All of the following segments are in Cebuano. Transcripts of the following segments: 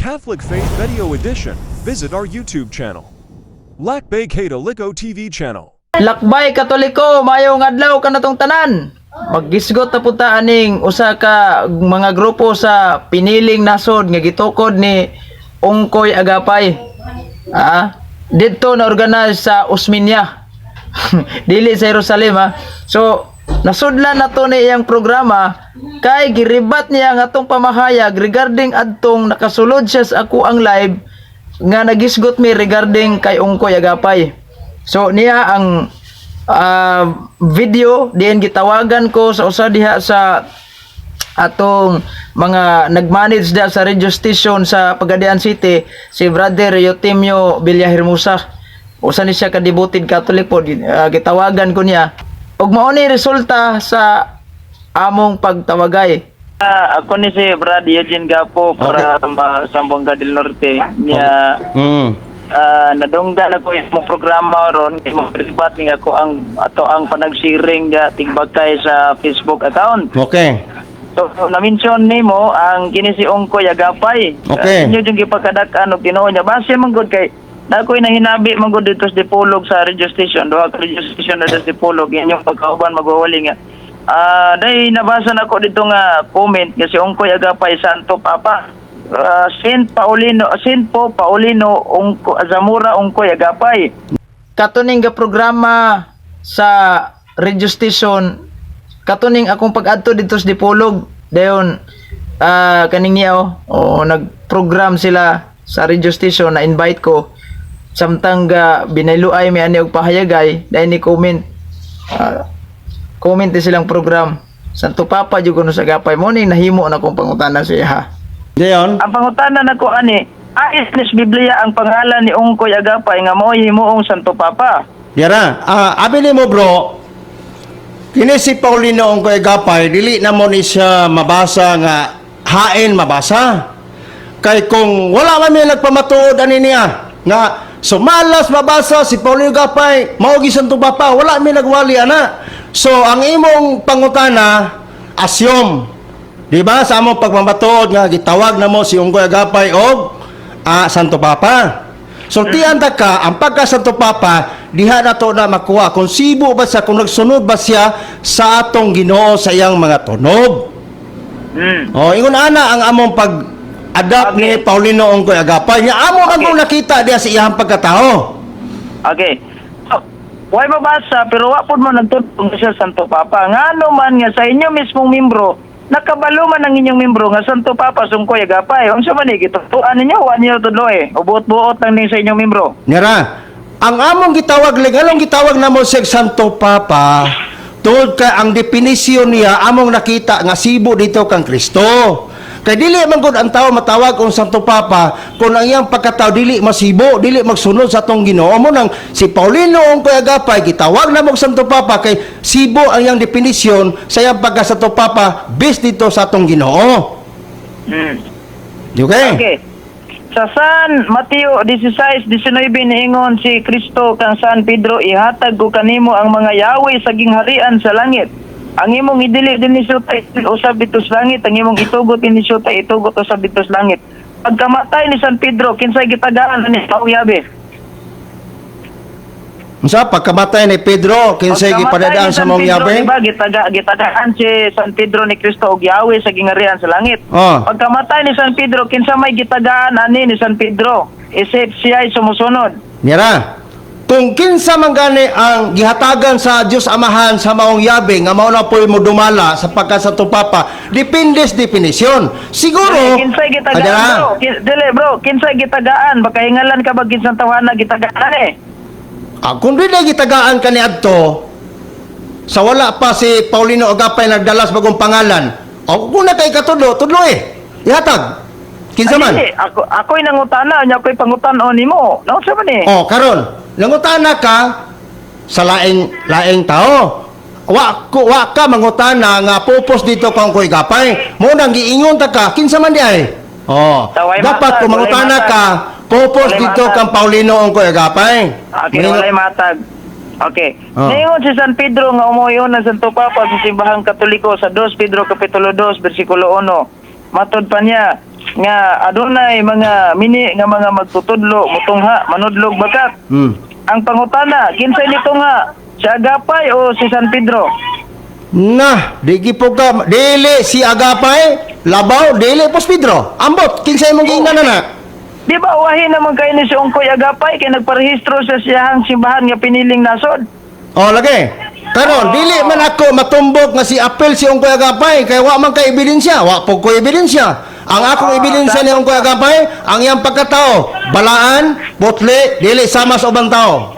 Catholic Faith Video Edition, visit our YouTube channel, Lakbay Katoliko TV channel. Lakbay Katoliko, maayong adlaw kanatong tanan. Maggisgot na punta aning usa ka mga grupo sa piniling nasod nga gitukod ni Ungkoy Agapay. Didto na organize sa Osmeña. Dili sa Jerusalem ha. So nasudlan na to ni iyang programa kay giribat niya ang atong pamahayag regarding adtong nakasulod siya sa ako ang live nga nagisgot mi regarding kay Ungkoy Agapay. So niya ang video diin gitawagan ko sa usa diha sa atong mga nag-manage diha sa radio station sa Pagadian City, si Brother Eutimio Villahermosa. Usa ni siya ka devoted Catholic po, gitawagan ko niya. Ug mao ni resulta sa among pagtawagay. Ako ni si Brad Eugene Gapo para Zamboanga del Norte. Niya nadunggan ako imong programa ron kay mo privat ni ako ang ato ang panagsiring ga tigbagkay sa Facebook account. So na-mention nimo ang kini si Ungkoy Agapay. Inyo yung gipakadak-an og Ginoo niya. Base man gud kay nakoy nahinabi man gud dito sa Dipolog sa radio station, duha ka radio station na sa Dipolog, inyong pagkauban magwawali nga. Day nabasa nako dito nga comment nga si Ungkoy Agapay Santo Papa. Saint Paulino, Saint po Paulino Ungko, Zamora Ungkoy Agapay. Katuning ga programa sa radio station, katuning akong pag-adto dito sa Dipolog, dayon kaning niya oh, oh nag-program sila sa radio station na invite ko samtang ga binayluay mi ani og pahayagay, dahil ni comment comment din silang program Santo Papa jud kuno sa Gapay mo ni nahimo na akong pangutana sa iya. Dayon. Ang pangutana nako ani, ayos ni sa Biblia ang pangalan ni Ungkoy Agapay nga mao'y himuong Santo Papa? Yara, abi nimo, bro, kini si Paulino Ungkoy Agapay, dili na mo ni siya mabasa nga hain mabasa. Kay kung wala man may nagpamatuod ani niya nga sumalas mabasa si Paulino Agapay mao gi Santo Papa, wala may nagwali ana. So ang imong pangutana assume. Di ba sa among pagmamatuod nga gitawag na mo si Unggoy Agapay og Santo Papa. Sultian ta ka, ang pagka Santo Papa, diha na to na makuha kung sibo ba siya, kung nagsunod ba siya sa atong Ginoo sa iyang mga tunog. O, ingon ana ang among pag adapt ni Paulino Unggoy Agapay. Nga amo man kung nakita diha sa iyang pagkatao. Okay. So, why mabasa pero wa pud mo nagtudlo siya Santo Papa. Ngano man nga sa inyo mismong membro nakabalo man ang inyong membro nga Santo Papa Sungkoy Agapay. Unsa man ni gitutuan ninyo, wa niyo tudlo eh. Ubuot-buot lang ni sa inyong membro. Nira, ang among gitawag ling anong gitawag namo sa Santo Papa, tungod kay ang definisyon niya among nakita nga sibo dito kang Kristo. Kay dili man gud ang tao matawag og Santo Papa kung ang iyang pagkatao dili masibo, dili magsunod sa atong Ginoo. Mo nang si Paulino Ungkoy Agapay gitawag namo og Santo Papa kay sibo ang iyang definisyon sa iyang pagka Santo Papa based dito sa atong Ginoo. Okay? Okay. Sa San Mateo 16:19 niingon si Kristo kang San Pedro, "Ihatag ko kanimo ang mga yawi sa gingharian sa langit. Ang imong idili dinhi sa yuta usab dito sa langit, ang imong itugot dinhi sa yuta itugot usab dito sa langit." Pagkamatay ni San Pedro, kinsay gitagaan ani sa yabi? Unsa pagkamatay ni Pedro, kinsay Pagkamatay gipadadaan ni sa San mong Pedro, yabi? Diba, gitagaan si San Pedro ni Kristo og yawi sa gingharian sa langit. Pagkamatay ni San Pedro, kinsa may gitagaan ani ni San Pedro? Isip siya ay sumusunod. Nira, kung kinsa man gani ang gihatagan sa Dios Amahan sa maong yabi nga mao na po'y modumala sa pagka Santo Papa, depende sa definisyon. Siguro, Dili, kinsay gitagaan, Adara, bro. Dili bro, kinsay gitagaan? Baka hingalan ka ba kinsang tawhana gitagaan eh? Kung dili gitagaan ka ni adto sa wala pa si Paulino Agapay nagdala sa bagong pangalan, o kung na kay katudlo, tudlo eh. Ihatag. Kinsa Ay, man? dili, ako'y nangutana, nya ako'y pangutan-on nimo. Naunsa man eh? Oh, karon, nangutana ka sa laing laing tao. Wa ka mangutana nga pupos dito kang Ungkoy Gapay. Mo nang giingon ta ka kinsa man di ay. Oh, Taway dapat matag, kung mangutana walay matag. ka pupos Walay dito matag. kang Paulino Ungkoy Agapay. Okay, walay matag. Okay. Oh. Ningon si San Pedro nga umuyon ng Santo Papa sa simbahang Katoliko sa 2 Pedro Kapitulo 2 versikulo 1. Matod pa niya, Nga adunay mga mini nga mga magtutudlo mutungha manudlog bakak. Ang pangutana, kinsay nitungha? Si Agapay o si San Pedro? Na, di po ka dili si Agapay, labaw dili pos Pedro. Ambot kinsa imong giingnan na na? Di ba uwahin naman kayo ni si Ungkoy Agapay kay nagparehistro sa siyahang simbahan nga piniling nasod? Oh, lagi. Karon dili man ako matumbok nga si apel si Ungkoy Agapay kay wa man kay ebidensya, wa po ko ebidensya. Ang akong ebidensya ni Ungkoy Agapay, ang iyang pagkatao, balaan, putli, dili sama sa ubang tao.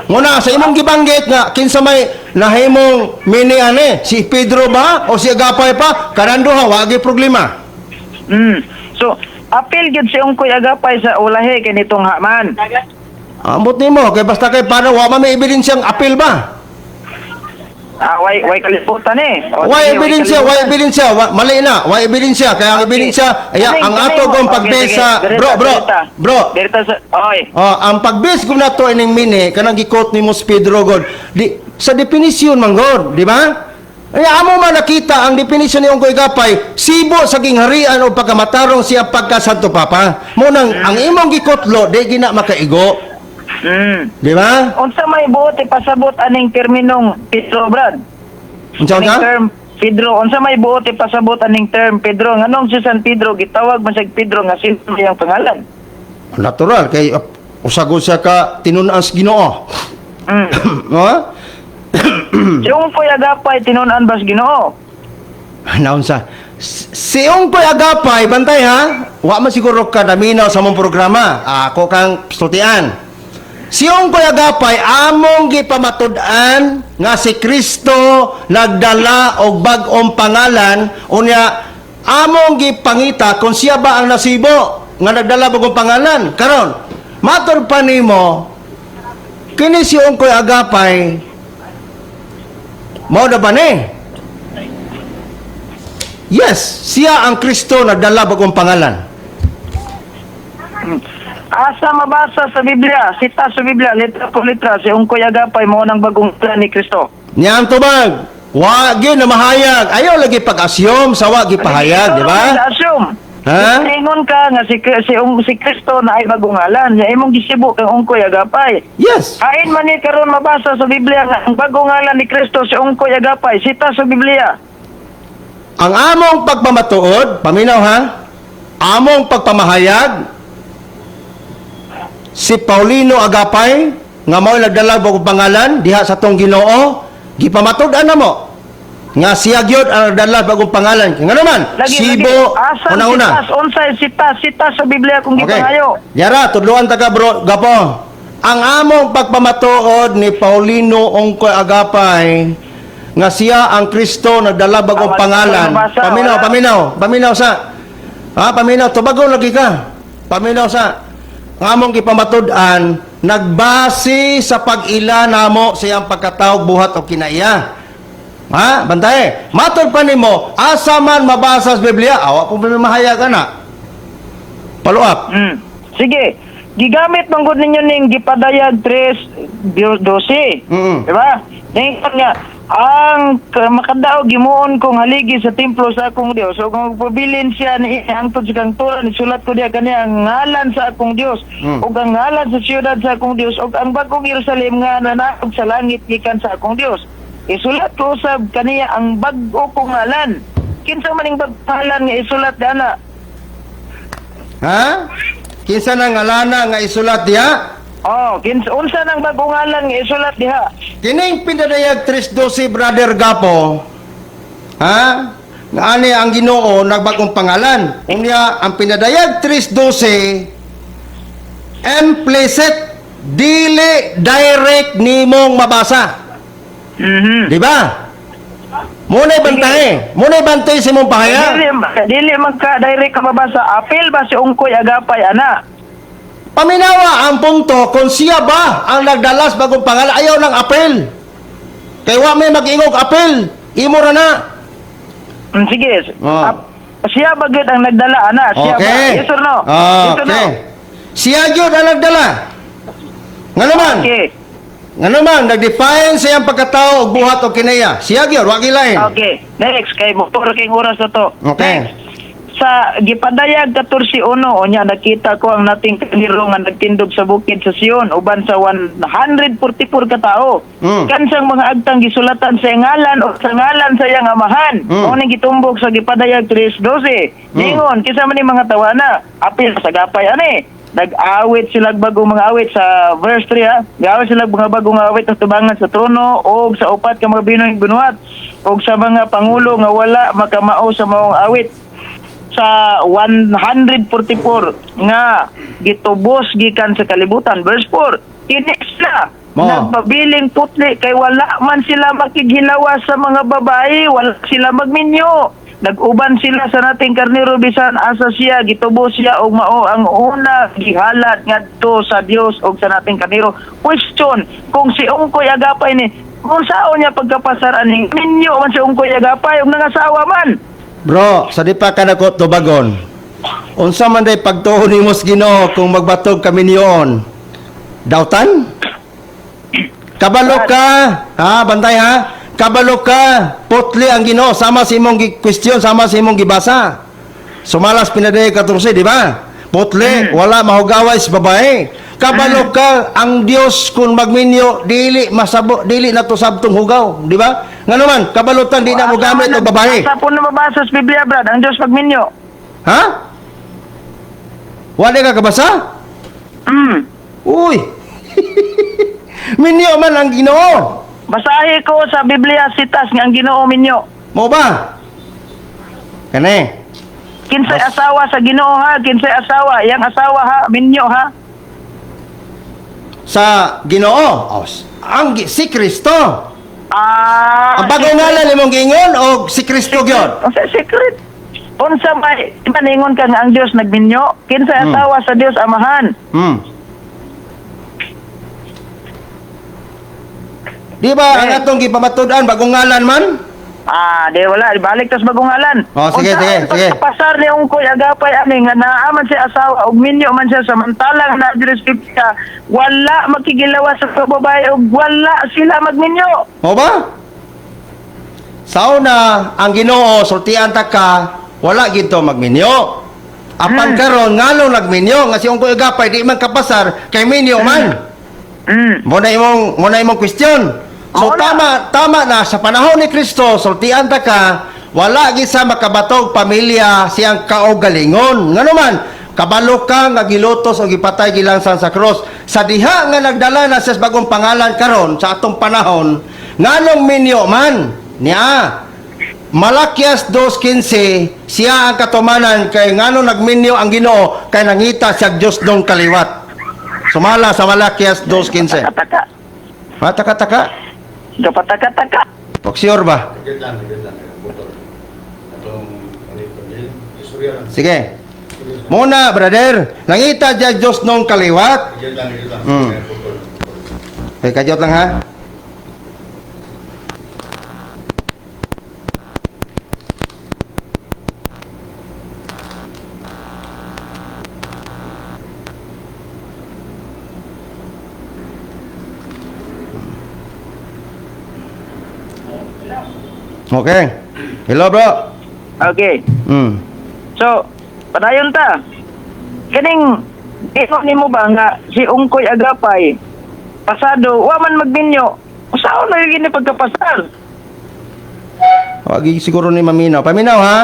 Nguna sa imong gibanggit nga kinsa may nahimong mini ani, si Pedro ba o si Agapay pa, kanan duha wa gyud problema. So, apil gyud si Ungkoy Agapay sa ulahi kay nitong haman. Ambot nimo kay basta kay para wa man may ebidensyang apel ba. Ah, way kalibutan eh. O, Why sige, ebidensya, why kalibutan. ebidensya, mali na, why ebidensya, kaya ang ebidensya, ay, Kaning- ang ato kaning- kong okay, pagbase sige. sa, Direta, bro, bro, direta. bro, Direta sa, oy. oh, ang pagbase ko na to ining mini, kanang gikot ni mo si Pedro God, di, sa definisyon man God, di ba? Ay, amo man nakita ang definisyon ni Unggoy Gapay, sibo sa gingharian o pagkamatarong siya pagka Santo Papa. Munang, ang imong gikotlo, di gina makaigo. Di ba? Unsa may buot ipasabot aning terminong Pedro, Brad? Unsa Aning ka? term Pedro, unsa may buot ipasabot aning term Pedro? Nganong si San Pedro gitawag man siya Pedro nga sino iyang pangalan? Natural, kay usago siya ka tinun-an sa Ginoo. No? Si Ungkoy Agapay tinun-an ba sa Ginoo? Naunsa. Si Ungkoy Agapay, bantay ha, wa man siguro ka naminaw sa mong programa. Ako kang sultian. Si Ungkoy Agapay, among gipamatud-an nga si Kristo nagdala og bag-ong pangalan, unya among gipangita kung siya ba ang nasibo nga nagdala bagong pangalan. Karon, matur pa nimo kini si Ungkoy Agapay mao na ba ni? Yes, siya ang Kristo nagdala bagong pangalan. Asa mabasa sa Biblia, sita sa Biblia, letra por letra, si Ungkoy Agapay mao nang bagong plan ni Kristo. Niya ang tubag. Wa gyud na mahayag. Ayaw lagi pag-assume sa wa gipahayag, di ba? Assume. Ha? Ingon ka nga si Kristo na ay bagong ngalan, nya imong gisibo kang Ungkoy Agapay. Yes. Ain man ni karon mabasa sa Biblia nga ang bagong ngalan ni Kristo si Ungkoy Agapay, sita sa Biblia. Ang among pagpamatuod, paminaw ha? Among pagpamahayag si Paulino Agapay nga mao nagdala bagong pangalan diha sa tong Ginoo, gipamatud-an namo nga siya gyud ang nagdala bagong pangalan. Nga naman, Lagi, sibo lagi. Asa una-una. sitas, unsay sitas, sitas sa Biblia kung gipangayo. Yara, tudluan ta ka bro, gapo. Ang among pagpamatuod ni Paulino Ongkoy Agapay nga siya ang Kristo nagdala bagong Ah, wala pangalan. ko nabasa, Paminaw, wala. paminaw, paminaw sa. Ha, paminaw, tubagon lagi ka. Paminaw sa. Ang among gipamatud-an nagbase sa pag-ila namo sa iyang pagkatawag buhat o kinaiya. Ha, bantay. Matod pa nimo, asa man mabasa sa Biblia, awa po mahayag ana. Follow up. Sige. Gigamit man gud ninyo ning gipadayag 3:12. Di ba? Ningon nga ang makadaog gimuon kong haligi sa templo sa akong Dios ug ang pabilin siya ni hangtod sa kangturan isulat ko diha kaniya ang ngalan sa akong Dios ug ang ngalan sa siyudad sa akong Dios ug ang bagong Jerusalem nga nanaog sa langit gikan sa akong Dios. Isulat ko usab kaniya ang bag-o kong ngalan. Kinsa man ning bag-o ngalan nga isulat diana? Ha? Kinsa na ngalana nga isulat diha? Oh, kinsa unsa nang bag-o ngalan nga isulat diha? Kining pinadayag 3:12 brother Gapo. Ha? Nga ani ang Ginoo nagbagong pangalan. Unya ang pinadayag 3:12 implicit dili direct nimong mabasa. Di ba? Muna'y bantay. Muna'y bantay sa imong pahayag. Dili dili man ka direct ka mabasa. Apil ba si Ungkoy Agapay ana? Paminawa ang punto kung siya ba ang nagdalas bagong pangalan ayaw ng apel. Kay wa may mag-ingog apel. Imo ra na. Sige. Oh. Siya ba gyud ang nagdala ana? Siya ba? Okay. Yes or no? Yes or no? Okay. Siya gyud ang nagdala. Nga naman, Okay. nga naman nag-define sa iyang pagkatao og buhat og kinaya. Siya gyud wa gilain. Okay. Next kay mo puro kay oras na to. Okay. Next. Sa gipadayag 14:1, unya nakita ko ang nating kaniro nga nagtindog sa bukid sa Sion uban sa 144 ka tawo. Kansang mga agtang gisulatan sa ngalan o sa ngalan sa iyang amahan. Mao ning gitumbok sa gipadayag 3:12. Ningon kinsa man ni mga tawana, apil sa gapay ani. Nag-awit sila bagong mga awit sa verse 3 ha. Nag-awit sila mga bagong awit sa tubangan sa trono og sa upat ka mga binoy binuhat og sa mga pangulo nga wala makamao sa maong awit sa 144 nga gitubos gikan sa kalibutan. Verse 4, kini sila Mo. nagpabiling putli kay wala man sila makighilawas sa mga babae, wala sila magminyo. Nag-uban sila sa nating karnero bisan asa siya gitubos siya og mao ang una gihalad ngadto sa Dios og sa nating karnero. Question, kung si Ungkoy Agapay ni kung saon niya pagkapasar aning minyo man si Ungkoy Agapay og nangasawa man? Bro, sa di pa ka nako tubagon. Unsa man day pagtuo nimo sa Ginoo kung magbatog kami niyon? Dautan? Kabalo ka, ha, bantay ha. Kabalo ka, putli ang Ginoo sama sa imong question, sama sa imong gibasa. Sumalas pinaday 14, di ba? Putli, wala mahugaway sa babae. Kabalo ka, ang Dios kung magminyo dili masabo, dili na to sabtong hugaw, di ba? Ngano man, kabalutan di na mo gamit og babae. Sa po na mabasa sa Biblia, Brad, ang Diyos magminyo. Ha? Wala ka kabasa? Uy. Minyo man ang Ginoo. Basahi ko sa Biblia sitas nga ang Ginoo minyo. Mo ba? Kani. Kinsay asawa sa Ginoo ha, kinsay asawa, yang asawa ha, minyo ha. Sa Ginoo. Oh, ang si Kristo. Ah, Ang bagong ngalan imong giingon o si Kristo gyud? Unsa secret? Unsa may maningon ka nga ang Dios nagminyo? Kinsay asawa sa Dios amahan? Di ba ang Eh. atong gipamatud-an bagong ngalan man? Ah, di wala, balik tas bagong ngalan. Oh, sige, Unsa sige, ang sige. pagkapasar ni Ungkoy Agapay ani nga naaman siya asawa ug minyo man siya samantalang na diri sa Biblia, wala makigilawas sa babae ug wala sila magminyo. Mo ba? Sa una, ang Ginoo sultian ta ka, wala gito magminyo. Apan karon ngalong nagminyo nga si Ungkoy Agapay di man kapasar kay minyo man. Mo na imong question. So Mo na. tama tama na sa panahon ni Kristo sultian ta ka, wala gid sa makabatog pamilya siyang kaugalingon. Ngano man kabalo ka nga gilutos o gipatay gilangsan sa cross. Sa diha nga nagdala na siya sa bagong pangalan karon sa atong panahon, nganong minyo man niya? Malakias 2:15 siya ang katumanan kay ngano nagminyo ang Ginoo kay nangita siya Dios dong kaliwat. Sumala sa Malakias 2:15. Taka. Mataka-taka. Kapataka-taka. Paksure ba? Sige. Muna, brother. Nangita siya Diyos nung kaliwat. Okay, kajot lang ha. Okay. Hello, bro. Okay. So, padayon ta. Kining ingon nimo ba nga si Ungkoy Agapay pasado wa man magminyo. Usaon na gyud ni pagkapasar? Wag siguro ni maminaw. Paminaw ha.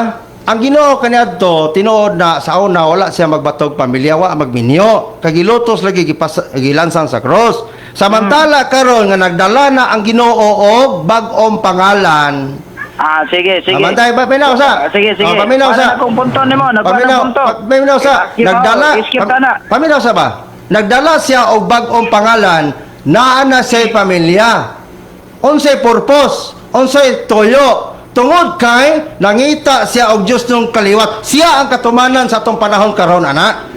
Ang Ginoo kaniadto tinuod na sa una wala siya magbatog pamilya, wa magminyo. Kay gilutos lagi gilansang sa cross. Samantala karon nga nagdala na ang Ginoo og bag-ong pangalan. Ah, sige, sige. Amantay, paminaw sa. Ah, sige, sige. Oh, paminaw sa. Para na akong punto nimo, nagkuha ng Paminaw, punto. paminaw sa. Skip, Nagdala. oh, skip ta na. Paminaw sa ba? Nagdala siya og bag-ong pangalan, naa na siya'y pamilya. Unsay purpose, unsay toyo. Tungod kay nangita siya og Dios nung kaliwat. Siya ang katumanan sa atong panahon karon, ana.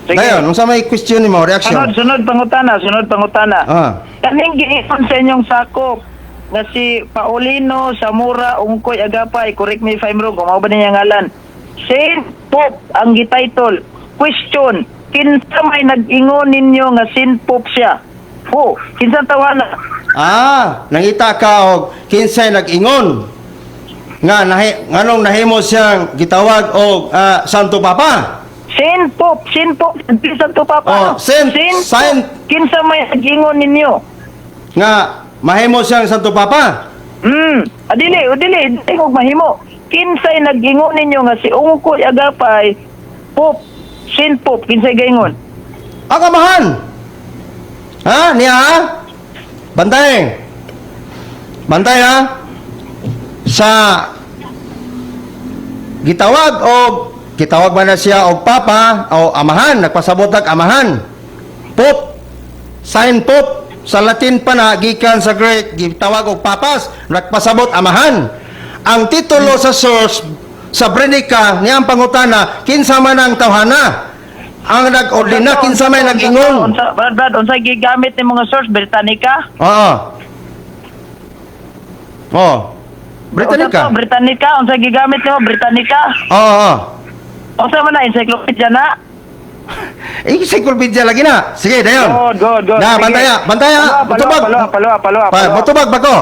Sige. Dayon, unsa may question nimo, reaction? Sunod, sunod pangutana, sunod pangutana. Ah. Kaning giingon sa inyong sakop nga si Paulino Zamora Ungkoy Agapay, correct me if I'm wrong, kung mao ba niya ngalan. Saint Pope ang gititle. Question, kinsa may nag-ingon ninyo nga Saint Pope siya? Ho, kinsa tawana? Ah, nangita ka og kinsay nag-ingon Nga nahi, nganong nahimo siyang gitawag og Santo Papa. Saint Pope, Saint Pope, Santo Papa. Oh, Saint- Saint Saint- Pope. Kinsa may nagingon ninyo? Nga mahimo siyang Santo Papa. Adili, adili, tingog mahimo. Kinsay nagingon ninyo nga si Ungkoy Agapay Pope, Saint Pope, kinsay gaingon? Ang amahan. Ha? Niya ha? Bantay. Bantay ha? Sa gitawag o gitawag ba na siya og papa o amahan, nagpasabot og amahan. Pope, sign Pope sa Latin pa na gikan sa Greek gitawag og papas, nagpasabot amahan. Ang titulo sa source sa Brinica niya ang pangutana kinsa man ang tawhana ang nag-ordina, kinsa may nag-ingon. Unsa, Brad, Brad, unsa gigamit ni mga source Britannica? Oo. Oh. Britannica. Unsa to, Britannica, unsa gigamit nimo Britannica? Oo, oo. Unsa man na encyclopedia na? Encyclopedia lagi na. Sige, dayon. Good, good, good. Na, Sige. bantaya, bantaya. Palua, Mutubag. palua, palua, palua, Pa, palua. mutubag ba ko?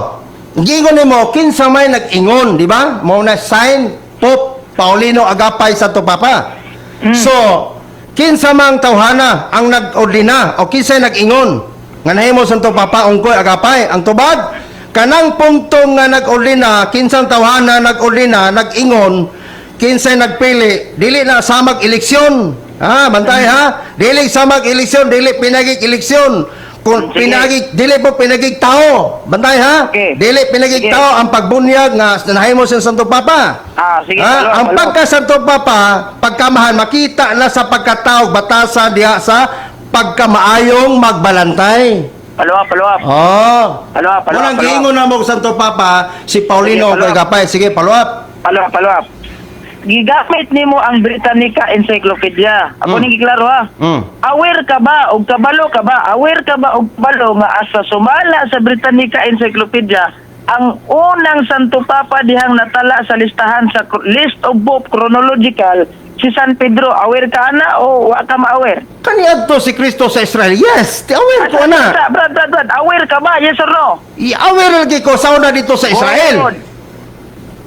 Giingon nimo kinsa may nag-ingon, di ba? Mao na sign Pope Paulino Agapay Santo Papa. So, kinsa mang tawhana ang nag-ordina o kinsay nag-ingon nga nahimo Santo Papa Ungkoy Agapay ang tubag kanang puntong nga nag-ordina, kinsang tawhana nag-ordina, nag-ingon, kinsay nagpili, dili na samag eleksyon. Ha, bantay ha. Dili samag eleksyon, dili pinagig eleksyon. Kung Sige. pinagig dili po pinagig tao. Bantay ha. Okay. Dili pinagig Sige. tao ang pagbunyag nga nahimo sa Santo Papa. Ah, sige, Ha? palua, Ang palua. pagka Santo Papa, pagkamahan makita na sa pagkatao batasa diha sa pagkamaayong magbalantay. Palua, palua. Oh. Palua, palua, Walang palua. giingon na mo Santo Papa si Paulino Sige, palua. Gapay. Sige, follow up. Palua, palua. Gigamit nimo ang Britannica Encyclopedia. Ako ning giklaro ha. Aware ka ba og kabalo ka ba? Aware ka ba og kabalo nga asa sumala sa Britannica Encyclopedia ang unang Santo Papa dihang natala sa listahan sa list of Pope chronological si San Pedro. Aware ka ana o wa ka ma-aware? Kaniadto si Kristo sa Israel. Yes, ti aware ko na. Brad, Brad, Brad, aware ka ba? Yes or no? I-aware lagi ko sa una dito sa Israel. Good.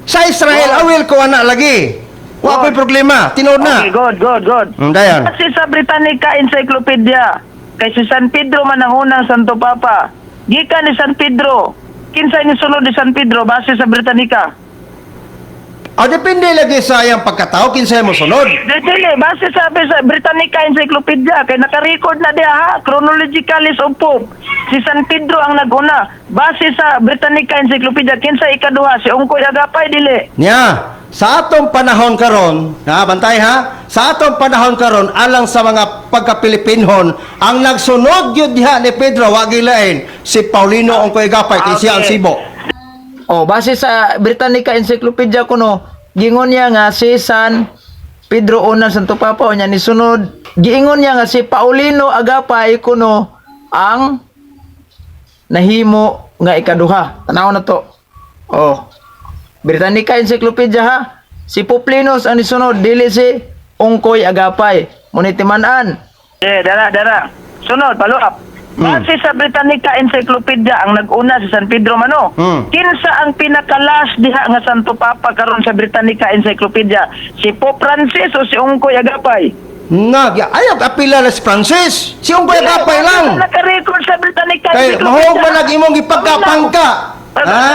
Sa Israel, Good. aware ko ana lagi. Wa ko'y Good. problema. Tinuod na. Okay, good, good, good. Dayon. Kasi sa Britannica Encyclopedia, kay si San Pedro man ang unang Santo Papa. Gikan ni San Pedro. Kinsa ni sunod ni San Pedro base sa Britannica? Ah, depende lagi sa iyang pagkatao kinsay mo sunod. Dili, base sa Britannica Encyclopedia kay naka-record na diha ha, chronological list of Pope. Si San Pedro ang naguna. Base sa Britannica Encyclopedia, kinsa ikaduha si Ungkoy Agapay dili. Nya, sa atong panahon karon, na bantay ha, sa atong panahon karon alang sa mga pagka-Pilipinhon, ang nagsunod gyud diha ni Pedro wa gilain si Paulino Ongkoy Gapay kay siya ang Okay. sibo. Oh, base sa Britannica Encyclopedia kuno, giingon niya nga si San Pedro unang Santo Papa unya ni sunod. Giingon niya nga si Paulino Agapay kuno ang nahimo nga ikaduha. Tanaw na to. Oh. Britannica Encyclopedia ha. Si Poplinos ang nisunod dili si Ungkoy Agapay. Muni timan-an. Eh, dara, dara. Sunod, follow up. Base sa Britannica Encyclopedia, ang nag-una si San Pedro Mano. Kinsa ang pinakalas diha nga Santo Papa karon sa Britannica Encyclopedia? Si Pope Francis o si Ungkoy Agapay? Na, ayaw apila na si Francis. Si Ongkoy Gapay lang. Naka-record sa Britannica Kay Encyclopedia. mahog man ang imong gipagkapangka. Ha?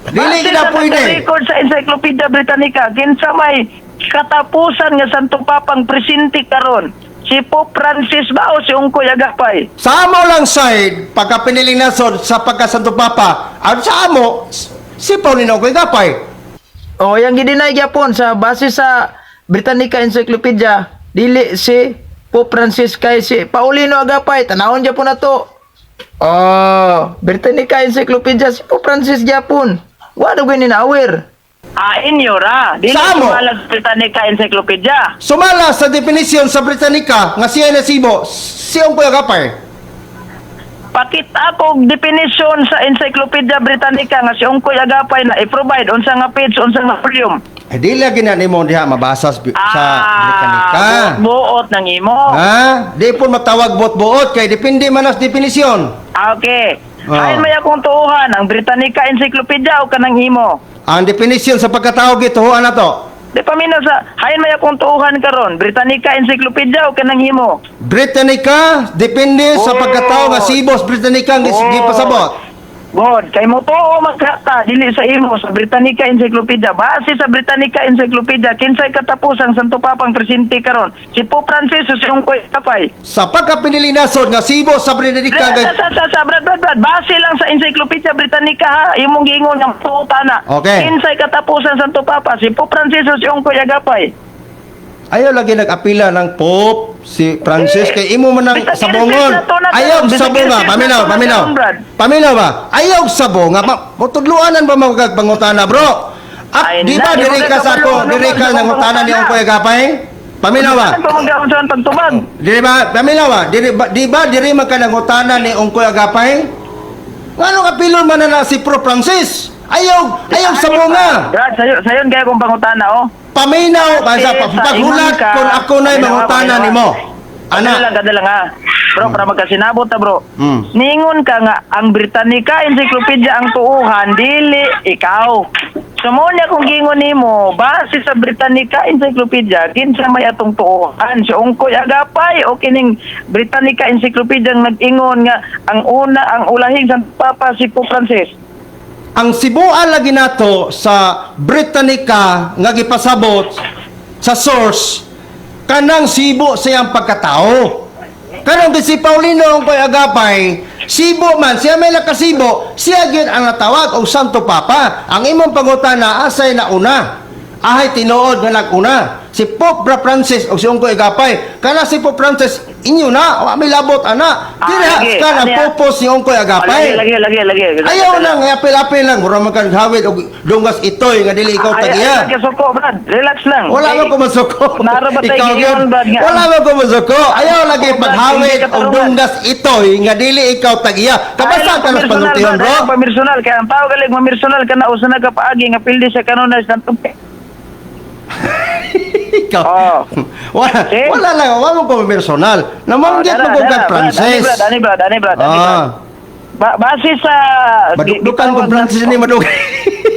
Dili Dili gid na pwede. Naka-record sa Encyclopedia Britannica, kinsa may katapusan nga Santo Papang presente karon? Si Pope Francis ba o si Ungkoy Agapay? Sa amo lang side, pagka piniling nasod sa pagka Santo Papa, ang sa amo, si Paulino Ongkoy Gapay. Oh, yang gideny gyapon sa base sa Britannica Encyclopedia, dili si Pope Francis kay si Paulino Agapay, tanawon gyapon na to. Oh, Britannica Encyclopedia si Pope Francis gyapon. Wa daw gyud ni na-aware. Ah, inyo ra. Dili Sa amo. sumala sa Britannica Encyclopedia. Sumala sa definisyon sa Britannica nga siya na sibo, si Ongkoy Agapay. Pakita ko og definition sa Encyclopedia Britannica nga si Ungkoy Agapay na i-provide unsa nga page, unsa nga volume. Eh, di lagi na nimo diha mabasa sa Britannica. Ah, buot ng imo. Ha? Di po matawag buot-buot kay depende man as definisyon. Ah, okay. Ah. Ay may akong tuuhan ang Britannica Encyclopedia o kanang imo. Ang definition sa pagkatao gituohan na to. Di paminaw sa hain may akong tuuhan karon. Britannica Encyclopedia o kanang himo. Britannica, depende sa Oh. pagkatao nga sibos Britannica ang gipasabot. God, kay mo tuo magkata dili sa imo sa Britannica Encyclopedia. Base sa Britannica Encyclopedia, kinsay katapusang Santo Papang presidente karon? Si Pope Francis o si Ungkoy Tapay? Sa pagkapinili nasod nga sibos sa Britannica Sa, nga sa, Brad, Brad, Brad, base lang sa Encyclopedia Britannica ha, imong giingon nga tuo na. Okay. Kinsay katapusan Santo Papa? Si Pope Francis o si Ungkoy Agapay? Ayaw lagi nag-apila ng Pope si Francis kay imo man ang Bisag sabongon. i-resist na to na Ayaw karon. Bisag sabonga, i-resist na paminaw, to na paminaw. karon, Brad. Paminaw ba? Ayaw sabonga, mutudluanan ba mga pangutana, bro? At Ay, di ba na, diri di ka mo sa ako, kabalo, diri ano, ka ano, nangutana ni pangutana? Ongkoy Agapay? Paminaw ba? Ano pa mag-aunsahan pagtubag? Di ba? Paminaw ba? Di ba diri man ka nangutana ni Ongkoy Agapay? Ngano ka pilon man na si Pro Francis? Ayaw, ayaw sabonga. Brad, sayo, sayon kaya kong pangutana, oh. Paminaw, Kasi basta sa paghulat ingon ka, kung ako na'y paminaw, mangutana paminaw. nimo. Ana. Ana. Lang, kada lang ha. Bro, para magkasinabot ta, bro. Ningon ka nga, ang Britannica Encyclopedia ang tuuhan, dili ikaw. So mo niya kung gingon nimo, base sa Britannica Encyclopedia, kinsa may atong tuuhan? Si Ungkoy Agapay o kining Britannica Encyclopedia ang nag-ingon nga ang una, ang ulahing sa Papa si Pope Francis. Ang sibuan lagi nato sa Britannica nga gipasabot sa source kanang sibo sa iyang pagkatao. Kanang di si Paulino ang koy Agapay, sibo man siya may nakasibo, siya gyud ang natawag og Santo Papa. Ang imong pangutana asay na una. Ahay tinuod nga naguna. Si Pope Bra Francis og si Ungkoy Agapay. Kana si Pope Francis inyo na, wa may labot ana. Ah, Dili lagi. ka ang Ano yan? purpose ni Ungkoy Agapay. Lagi, lagi, lagi, lagi. Ayaw lang, apil-apil lang. Mura man kang hawid og dungas itoy nga dili ikaw Ay, tagiya. ay, kasuko, Brad. Relax lang. Wala Eh, man ko masuko. Naro ba tayo Ikaw giingon, gyud. Brad, nga? Wala man ko masuko. Ayaw lagi Brad, paghawid hindi og katarungan. dungas itoy nga dili ikaw tagiya. Kabasa ka ng panultihon, bro. Ayaw pamirsonal. Kaya ang tao galing mamirsonal ka na usa na ka paagi nga pildi sa kanonas ng tubig. Ikaw. Oh. Wala, See? wala lang, wala ko personal. Namanggit Oh, mo ko dara, kag dara, Francis. Brad, ani Brad, ani Brad, ani Brad. Ah. Base sa Madukdukan ko Francis ni madug.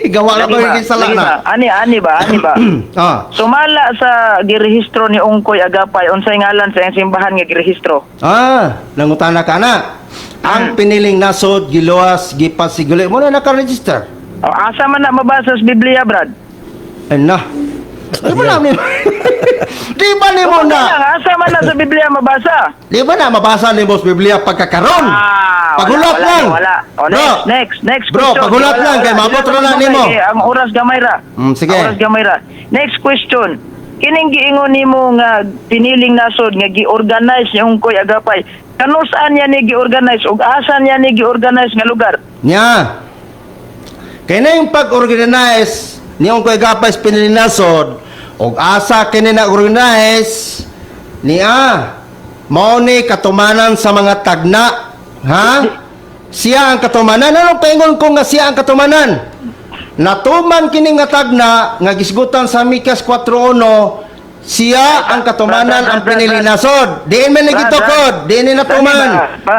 Gawa ka Lagi ba ba? yung sala Lagi na? ba? Ani ani ba? Ani ba? Ah. Sumala sa girehistro ni Ungkoy Agapay unsay ngalan sa iyang simbahan nga girehistro? Ah, nangutana ka na. Ang piniling nasod, giluwas, gipasiguli. Mo na naka-register. O, asa man na mabasa sa Biblia, Brad? Ay na. Di ba na ni Di ba ni mo Wala na? lang, asa man na sa Biblia mabasa? Di ba na mabasa ni Boss Biblia pagkakaron? Ah, wala, Pagulat wala, lang. Wala. O, Bro. next, next, next Bro, question. pagulat Wala, lang wala. kay maabot Dili ra na na nimo. kay Ang oras gamay ra. Sige. Ang oras gamay ra. Next question. Kining giingon nimo nga piniling nasod nga gi-organize ni Ungkoy Agapay. Kanus-an niya ni gi-organize ug asa niya ni gi-organize nga lugar? Nya. Kay na yung pag-organize ni Ungkoy Gapay piniling nasod og asa kini na organize niya mao ni katumanan sa mga tagna, ha? Siya ang katumanan. Anong paingon ko nga siya ang katumanan? Natuman kini nga tagna nga gisgutan sa Mikas 4:1, siya ang katumanan ang pinilinasod. Diin man ni Brad, gitukod, diin ni natuman.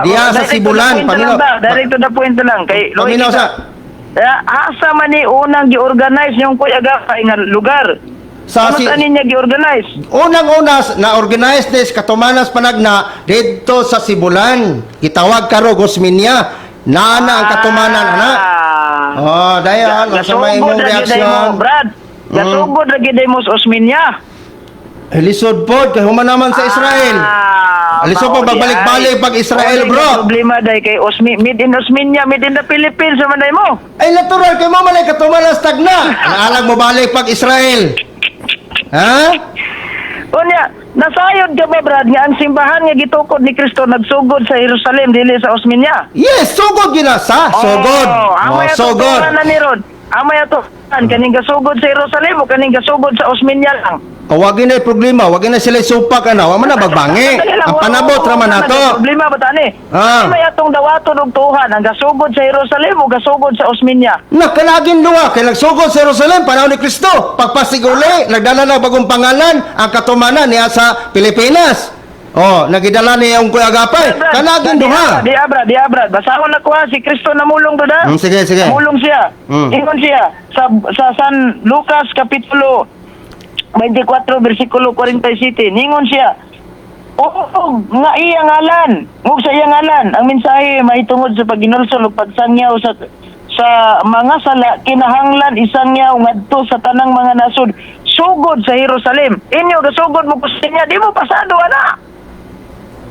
Diya sa Direct to the Sibulan, point na paminaw. lang ba? Direct to the point na lang kay Paminaw sa Eh, asa man ni unang gi-organize ni Ungkoy Agapay nga lugar? Sa Sa saan niya gi-organize? Unang-una na organize this katumanas panagna didto sa Sibulan. Gitawag karo Gosminia. Naana ang katumanan ana. Oh, dayon unsa may imong Gasugod ra gyud reaksyon? mo, Brad. Gasugod ra gyud mo sa Osminia. Eh, lisod pod kay human naman sa Israel. Ah, Lisod mao pa di pagbalik-balik ay. pag Israel, Mao di bro. ang Problema day kay Osmi, made in Osminia, made in the Philippines man day mo. Ay natural kay mo man ay katumanas tagna. Ang alag mo balik pag Israel. Ha? Unya, nasayod ka ba, Brad, nga ang simbahan nga gitukod ni Kristo nagsugod sa Jerusalem dili sa Osminia? Yes, sugod ginasa. Sugod. Oh, Oh, amay ato sugod. na ni Rod. Amay ato kaning gasugod sa Jerusalem o kaning gasugod sa Osminia lang. Oh, wag na problema, wag na sila supak ana, wa man na bagbangi. Dali lang, Ang wala- panabot ra man wala nato. na Problema ba tani? Ah. May atong dawaton og tuhan ang gasugod sa Jerusalem o gasugod sa Osminia. Nakalagin duha kay nagsugod sa Jerusalem panahon ni Kristo. Pagpasiguli, nagdala na bagong pangalan ang katumanan niya sa Pilipinas. Oh, nagidala ni Ungkoy Agapay. Brad, Kanagin di duha. Di abra, di abra. Basahon na ko ha, si Kristo namulong do da. Sige, sige. Namulong siya. Ingon siya sa San Lucas kapitulo 24 bersikulo 47. Ningon siya, "Oo, nga iya ngalan, ug sa iya ngalan ang mensahe mahitungod sa pagginulsol ug pagsangyaw sa mga sala kinahanglan isangyaw ngadto sa tanang mga nasod sugod sa Jerusalem. Inyo gasugod mo kusinya, di mo pasado ana."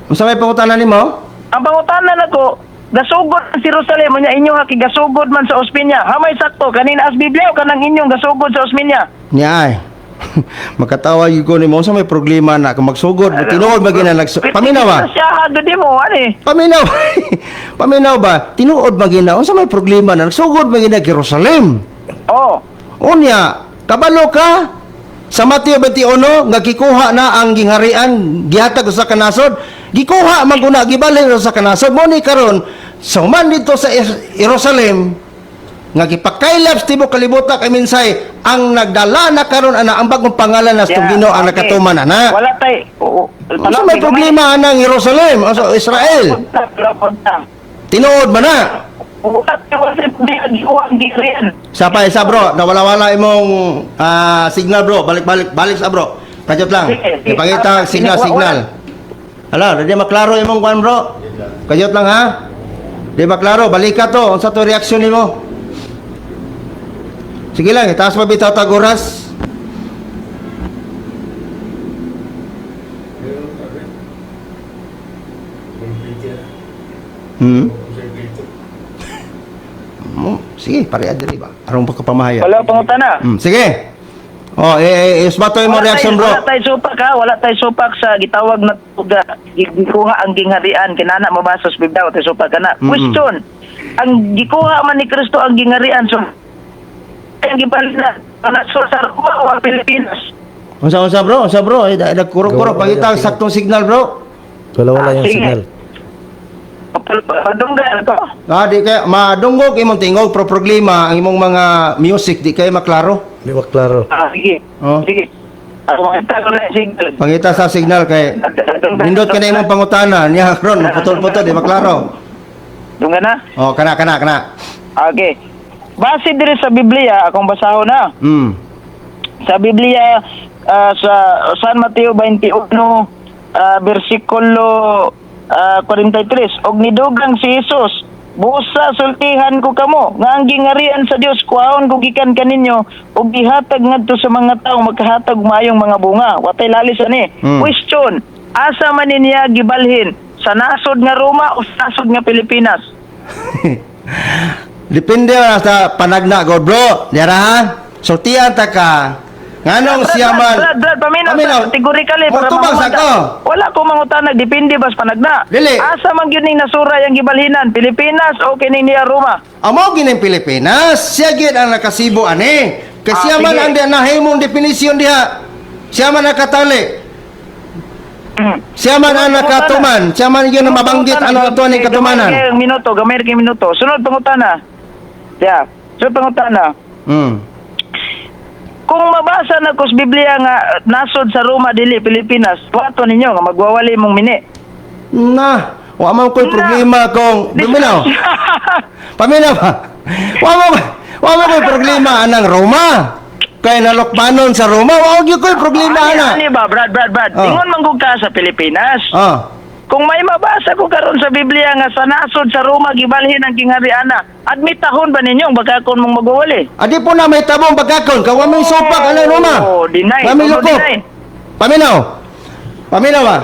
Unsa may pangutana nimo? Ang pangutana nako, gasugod sa Jerusalem unya inyo ha gasugod man sa Ospinya. Hamay sakto kanina as Biblia o kanang inyong gasugod sa Ospinya. Niya ay. Makatawa gyud ko nimo, unsa may problema na kung magsugod, tinuod ba gina paminaw ba? Siya hagod mo ani. Paminaw. Paminaw ba? Tinuod ba gina unsa may problema na nagsugod ba gina Jerusalem? Oh. Unya, kabalo ka sa Mateo 21 nga gikuha na ang gingharian gihatag sa kanasod, gikuha man guna gibalhin sa kanasod mo ni karon sa human dito sa Jerusalem nga gipakaylap sa tibuok kalibutan kay minsay ang nagdala na karon ana ang bagong pangalan na sa Yeah, Ginoo ang okay. nakatuman ana. Wala tay. Oo. Unsa may problema anang Jerusalem o sa Israel? Tinuod man na. Wala tay, wala tay problema gikuha ang gingharian. Sa pa isa bro, nawala-wala imong signal bro. Balik-balik, balik sa bro. Kajot lang. Sige, sige. Ipangita signal Wala. signal. Hala, di maklaro imong kwan bro. Kajot lang ha. Di maklaro, balik ka to. Unsa to reaksyon nimo? Sige lang, itaas pa bitaw tag oras. Sige, pareha diri ba? Aron pagkapamahayag. Wala pangutana. Sige. Oh, isbato mo Wala reaction bro. Wala tay supak ha, wala tay supak sa gitawag na tuga. Gikuha ang gingharian kinana mabasa sa Biblia, wala tay supak kana. Question. Ang gikuha man ni Kristo ang gingharian, so ang gibalik na ang nasod sa Roma o ang Pilipinas. Unsa unsa bro? Unsa bro? Eh, nagkurok-kurok Gawa- pangita ang wala yung saktong signal bro. Wala wala Ah, yung sige. signal. Padunggan ko. Ah, di kay madunggog imong tingog pro problema ang imong mga music di kay maklaro. Di ba klaro? Ah, sige. Oh. Sige. Ako makita ko na yung signal. Pangita sa signal kay nindot ka na imong pangutana niya ron maputol-putol di maklaro. Dunggan na? Oh, kana kana kana. Okay. Base diri sa Biblia, akong basahon na. Sa Biblia sa San Mateo 21 bersikulo 43, og nidugang si Jesus, "Busa sultihan ko kamo nga ang gingarian sa Dios kuhaon ko gikan kaninyo ug gihatag ngadto sa mga tawo makahatag maayong mga bunga." Watay lalis ani. Question, asa man niya gibalhin, sa nasod nga Roma o sa nasod nga Pilipinas? Depende na sa panagna god bro. Dira ha. Sultian ta ka. Nganong siya man. Brad, Brad, paminaw, Paminaw. Categorically, para Magtubang sa mahuman ko. ta. Wala ko mangutana, depende bas panagna. Dili. Asa man gyud ning nasura yang gibalhinan, Pilipinas o kining niya Roma? Amo gining Pilipinas, siya gyud ang nakasibo ani. Kay siya man sige. ang nahimong definisyon diha. Siya man nakatali. Siya man ang nakatuman. Siya man gyud ang mabanggit ano ato ni katumanan. Gamay kayong minuto, gamay kayong minuto. Sunod pangutana. Yeah. Sunod pangutana. Kung mabasa na ko sa Biblia nga nasod sa Roma dili Pilipinas, wato ninyo nga magwawali mong mini. Na, wa man ko'y Na. problema kung duminaw. Paminaw ba? Wa man ko'y problema anang Roma. Kay nalokbanon sa Roma, wa gyud ko'y problema Ani, ana. ani ba, Brad, Brad, Brad? Oh. Ingon man gud ka sa Pilipinas. Oh. Kung may mabasa ko karon sa Biblia nga sa nasod sa Roma gibalhin ang kinghariana, admitahon ba ninyo baka kon mong magwawali? Adi po na may tabong bagakon, kawa may supak anang Roma. Oh, deny. Wa may Oh, lukop. deny. Paminaw. Paminaw ba?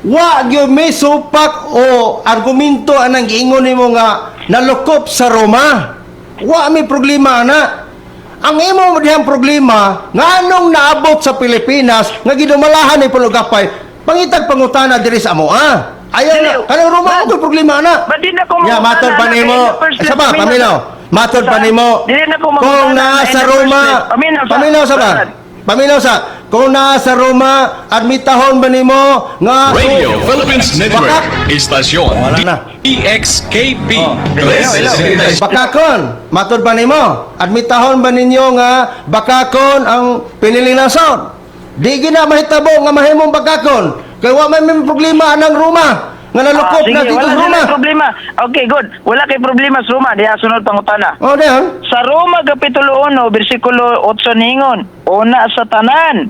Wa gyud may supak o argumento anang giingon nimo nga nalukop sa Roma. Wa may problema ana. Ang imo dihang problema nganong naabot sa Pilipinas nga gidumalahan ni Pulugapay, pangitag pangutana diri sa amoa. Ayaw na, Dili. kanang Roma Ba- ang problema ana. Ba di na ko Ya, mangutana matod pa na, nimo. in the first place, Sa ba, paminaw. paminaw. Matod pa Sa- nimo. Dili na ko Kung mangutana naa na in sa the first Roma, place. Paminaw sa. paminaw sa ba? Brad. Paminaw sa. Kung naa sa Roma, admitahon ba nimo nga Radio Philippines Network, Bakak. Istasyon Wala na. DXKP. Oh. Hello. Bakakon, matod ba nimo? Admitahon ba ninyo nga bakakon ang piniling nasod? Di gina mahitabo nga mahimong bakakon. Kay wa man may problema anang Roma nga nalukop Ah, sige, na dito wala sa Roma. sila problema. Okay, good. Wala kay problema sa Roma. Diha sunod pangutana. Oh, dayon. Sa Roma Kapitulo 1, versikulo 8 ningon, una sa tanan.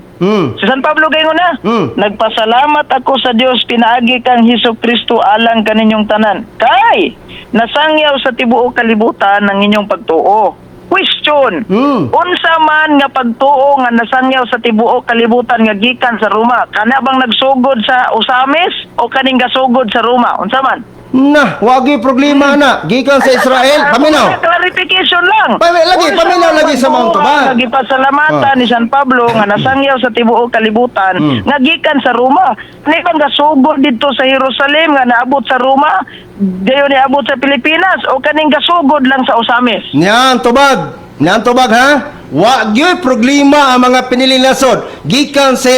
Si San Pablo gayon na. Nagpasalamat ako sa Dios pinaagi kang Hesus Kristo alang kaninyong tanan. Kay nasangyaw sa tibuok kalibutan ang inyong pagtuo. Question. Unsa man nga pagtuo nga nasangyaw sa tibuok kalibutan nga gikan sa Roma? Kana bang nagsugod sa Osamis o kaning gasugod sa Roma? Unsa man? Na, wagi problema na. Gikan sa Israel, paminaw. Clarification lang. Lagi, Unsa paminaw man lagi sa pagtuo maong tubag. nga gipasalamatan ni San Pablo nga nasangyaw sa tibuok kalibutan nga gikan sa Roma. Ni bang gasugod didto sa Jerusalem nga naabot sa Roma, dayon niabot sa Pilipinas o kaning gasugod lang sa Osamis? Niyan tubag. Niyan tubag ha. Wa gyud problema ang mga piniling nasod gikan sa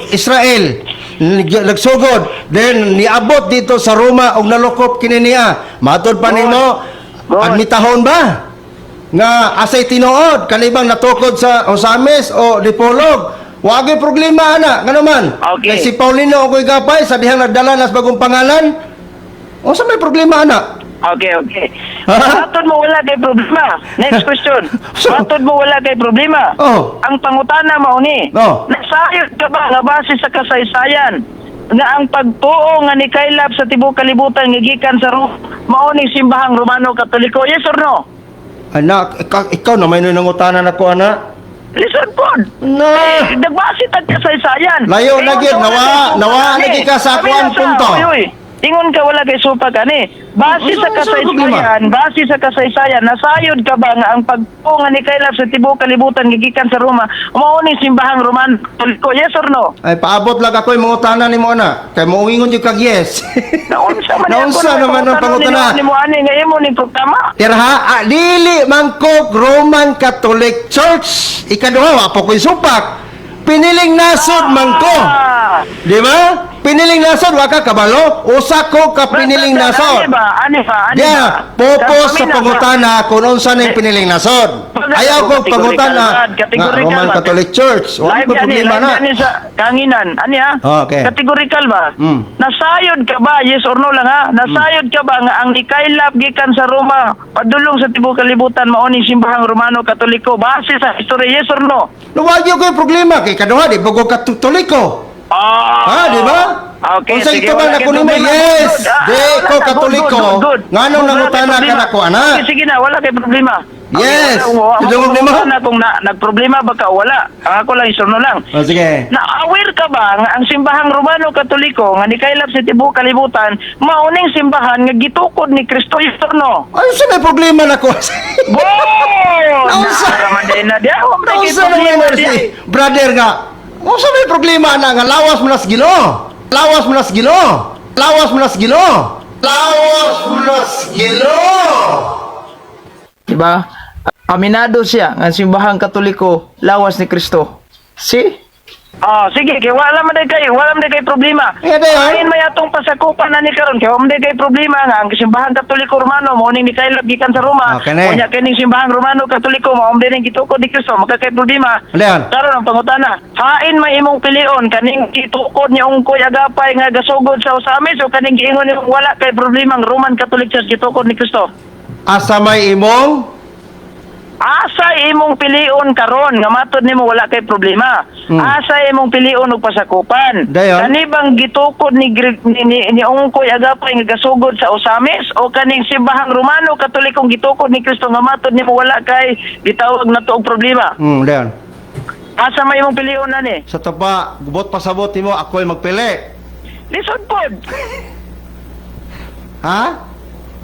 Israel. Nagsugod then niabot dito sa Roma og nalukop kini niya. Matod pa nimo Good. admitahon ba nga asay tinuod kanibang natukod sa Osamis o Dipolog? Wa gyud problema ana ngano man. Okay. Kay si Paulino Ongkoy Gapay sa dihang nagdala nas bagong pangalan. Unsa may problema ana? Okay. Ha? Matod mo wala kay problema. Next question. Matod mo wala kay problema. Oh. Ang pangutana mao ni. Oh. Nasayod ka ba nga base sa kasaysayan nga ang pagtuo nga ni kaylap sa tibuok kalibutan nga gikan sa Rome mao ning simbahang Romano Katoliko? Yes or no? Anak, ikaw na may nangutanan ako, anak. Listen pod. Na. Eh, nagbase tag kasaysayan. Layo na Ingon gyud, ka, wala kay supa nawa kani. lagi ka sa Sabi akuang na sa, punto. Uy, uy, ingon ka wala kay supa kani. Base sa Unsa problema? kasaysayan, base sa kasaysayan, nasayod ka ba nga ang pagtuo nga ni kaylap sa tibuok kalibutan gigikan sa Roma, mao ning simbahang Romano Katoliko? Yes or no? Ay, paabot lang ako yung mangutanan ni mo, anak. Kay mauingon yung kag yes. Naunsa man Naunsa naman ang pangutana? Ni mo ani nga imo ning programa. Tira ha, dili mangkog Roman Catholic Church. Ikaduha, wa po ko'y supak. Piniling nasod mangko. Ah. Di ba? Piniling nasod, wa ka kabalo. Usa ko ka piniling nasod. Ani ba? Ani ba? Ani Yeah, ba? pupos sa Kami na- pangutana kung unsa ning piniling nasod. Ayaw ko pangutana nga Categorical Roman ba? Catholic Church. Wa Live ko yan eh, problema live na. yan eh sa kanginan. Ani ha? Okay. Categorical ba? Mm. Nasayod ka ba? Yes or no lang ha? Nasayod ka ba nga ang nikaylap gikan sa Roma padulong sa tibuok kalibutan mao ning simbahang Romano Katoliko base sa history? Yes or no? Luwag ko yung problema kay kaduha di bago Katoliko. Ah. Ha, di ba? Okay, Unsa sige, ito ba wala na kay kunin mo? problema. Yes. Good, ah, Di wala ko na. Good, Katoliko. good, good, good. Nganong Wala kay nangutana ka problema. nako ana? Sige, sige na, wala kay problema. Okay, Yes. wala, Tidungog nimo? na kung na, nagproblema baka wala. Ang ako lang isurno lang. Oh, sige. Na-aware ka ba nga ang simbahang Romano Katoliko nga nikaylap sa tibuok kalibutan mauning simbahan nga gitukod ni Kristo? Yes or no? Ay, sa may problema nako? Boy! Naunsa? Na diya, wa man kay Unsa na problema may diya. si brother nga? Unsa may problema na nga lawas mo nas Ginoo? Lawas mo nas Ginoo. Lawas mo nas Ginoo. Lawas mo nas Ginoo. Diba? Aminado siya nga ang simbahang Katoliko lawas ni Kristo. See? Ah, sige, kay wala man day kay, wala man day kay problema. Yeah, day, ah. Ayin may atong pasakupan na ni karon kay wala man day kay problema nga ang simbahang Katoliko Romano mao ning nikaylap gikan sa Roma. Okay na eh. Unya kining simbahang Romano Katoliko mao man ning gitukod ni Kristo, magka kay problema. Ano yan? Karon ang pangutana, hain may imong pilion kaning gitukod ni Ungkoy Agapay nga gasugod sa Osamis o kaning giingon nimong wala kay problema ang Roman Catholic Church gitukod ni Kristo? Asa may imong Asa imong pilion karon nga matod nimo wala kay problema? Asa imong pilion og pasakupan? Dayon. Kani bang gitukod ni, ni Ungkoy Agapay nga gasugod sa Osamis o kaning simbahang Romano Katolikong gitukod ni Kristo nga matod nimo wala kay gitawag na og problema? Dayon. Asa may imong pilion ani? Sa tapa, gubot pasabot nimo ako'y magpili. Lisod pod. Ha?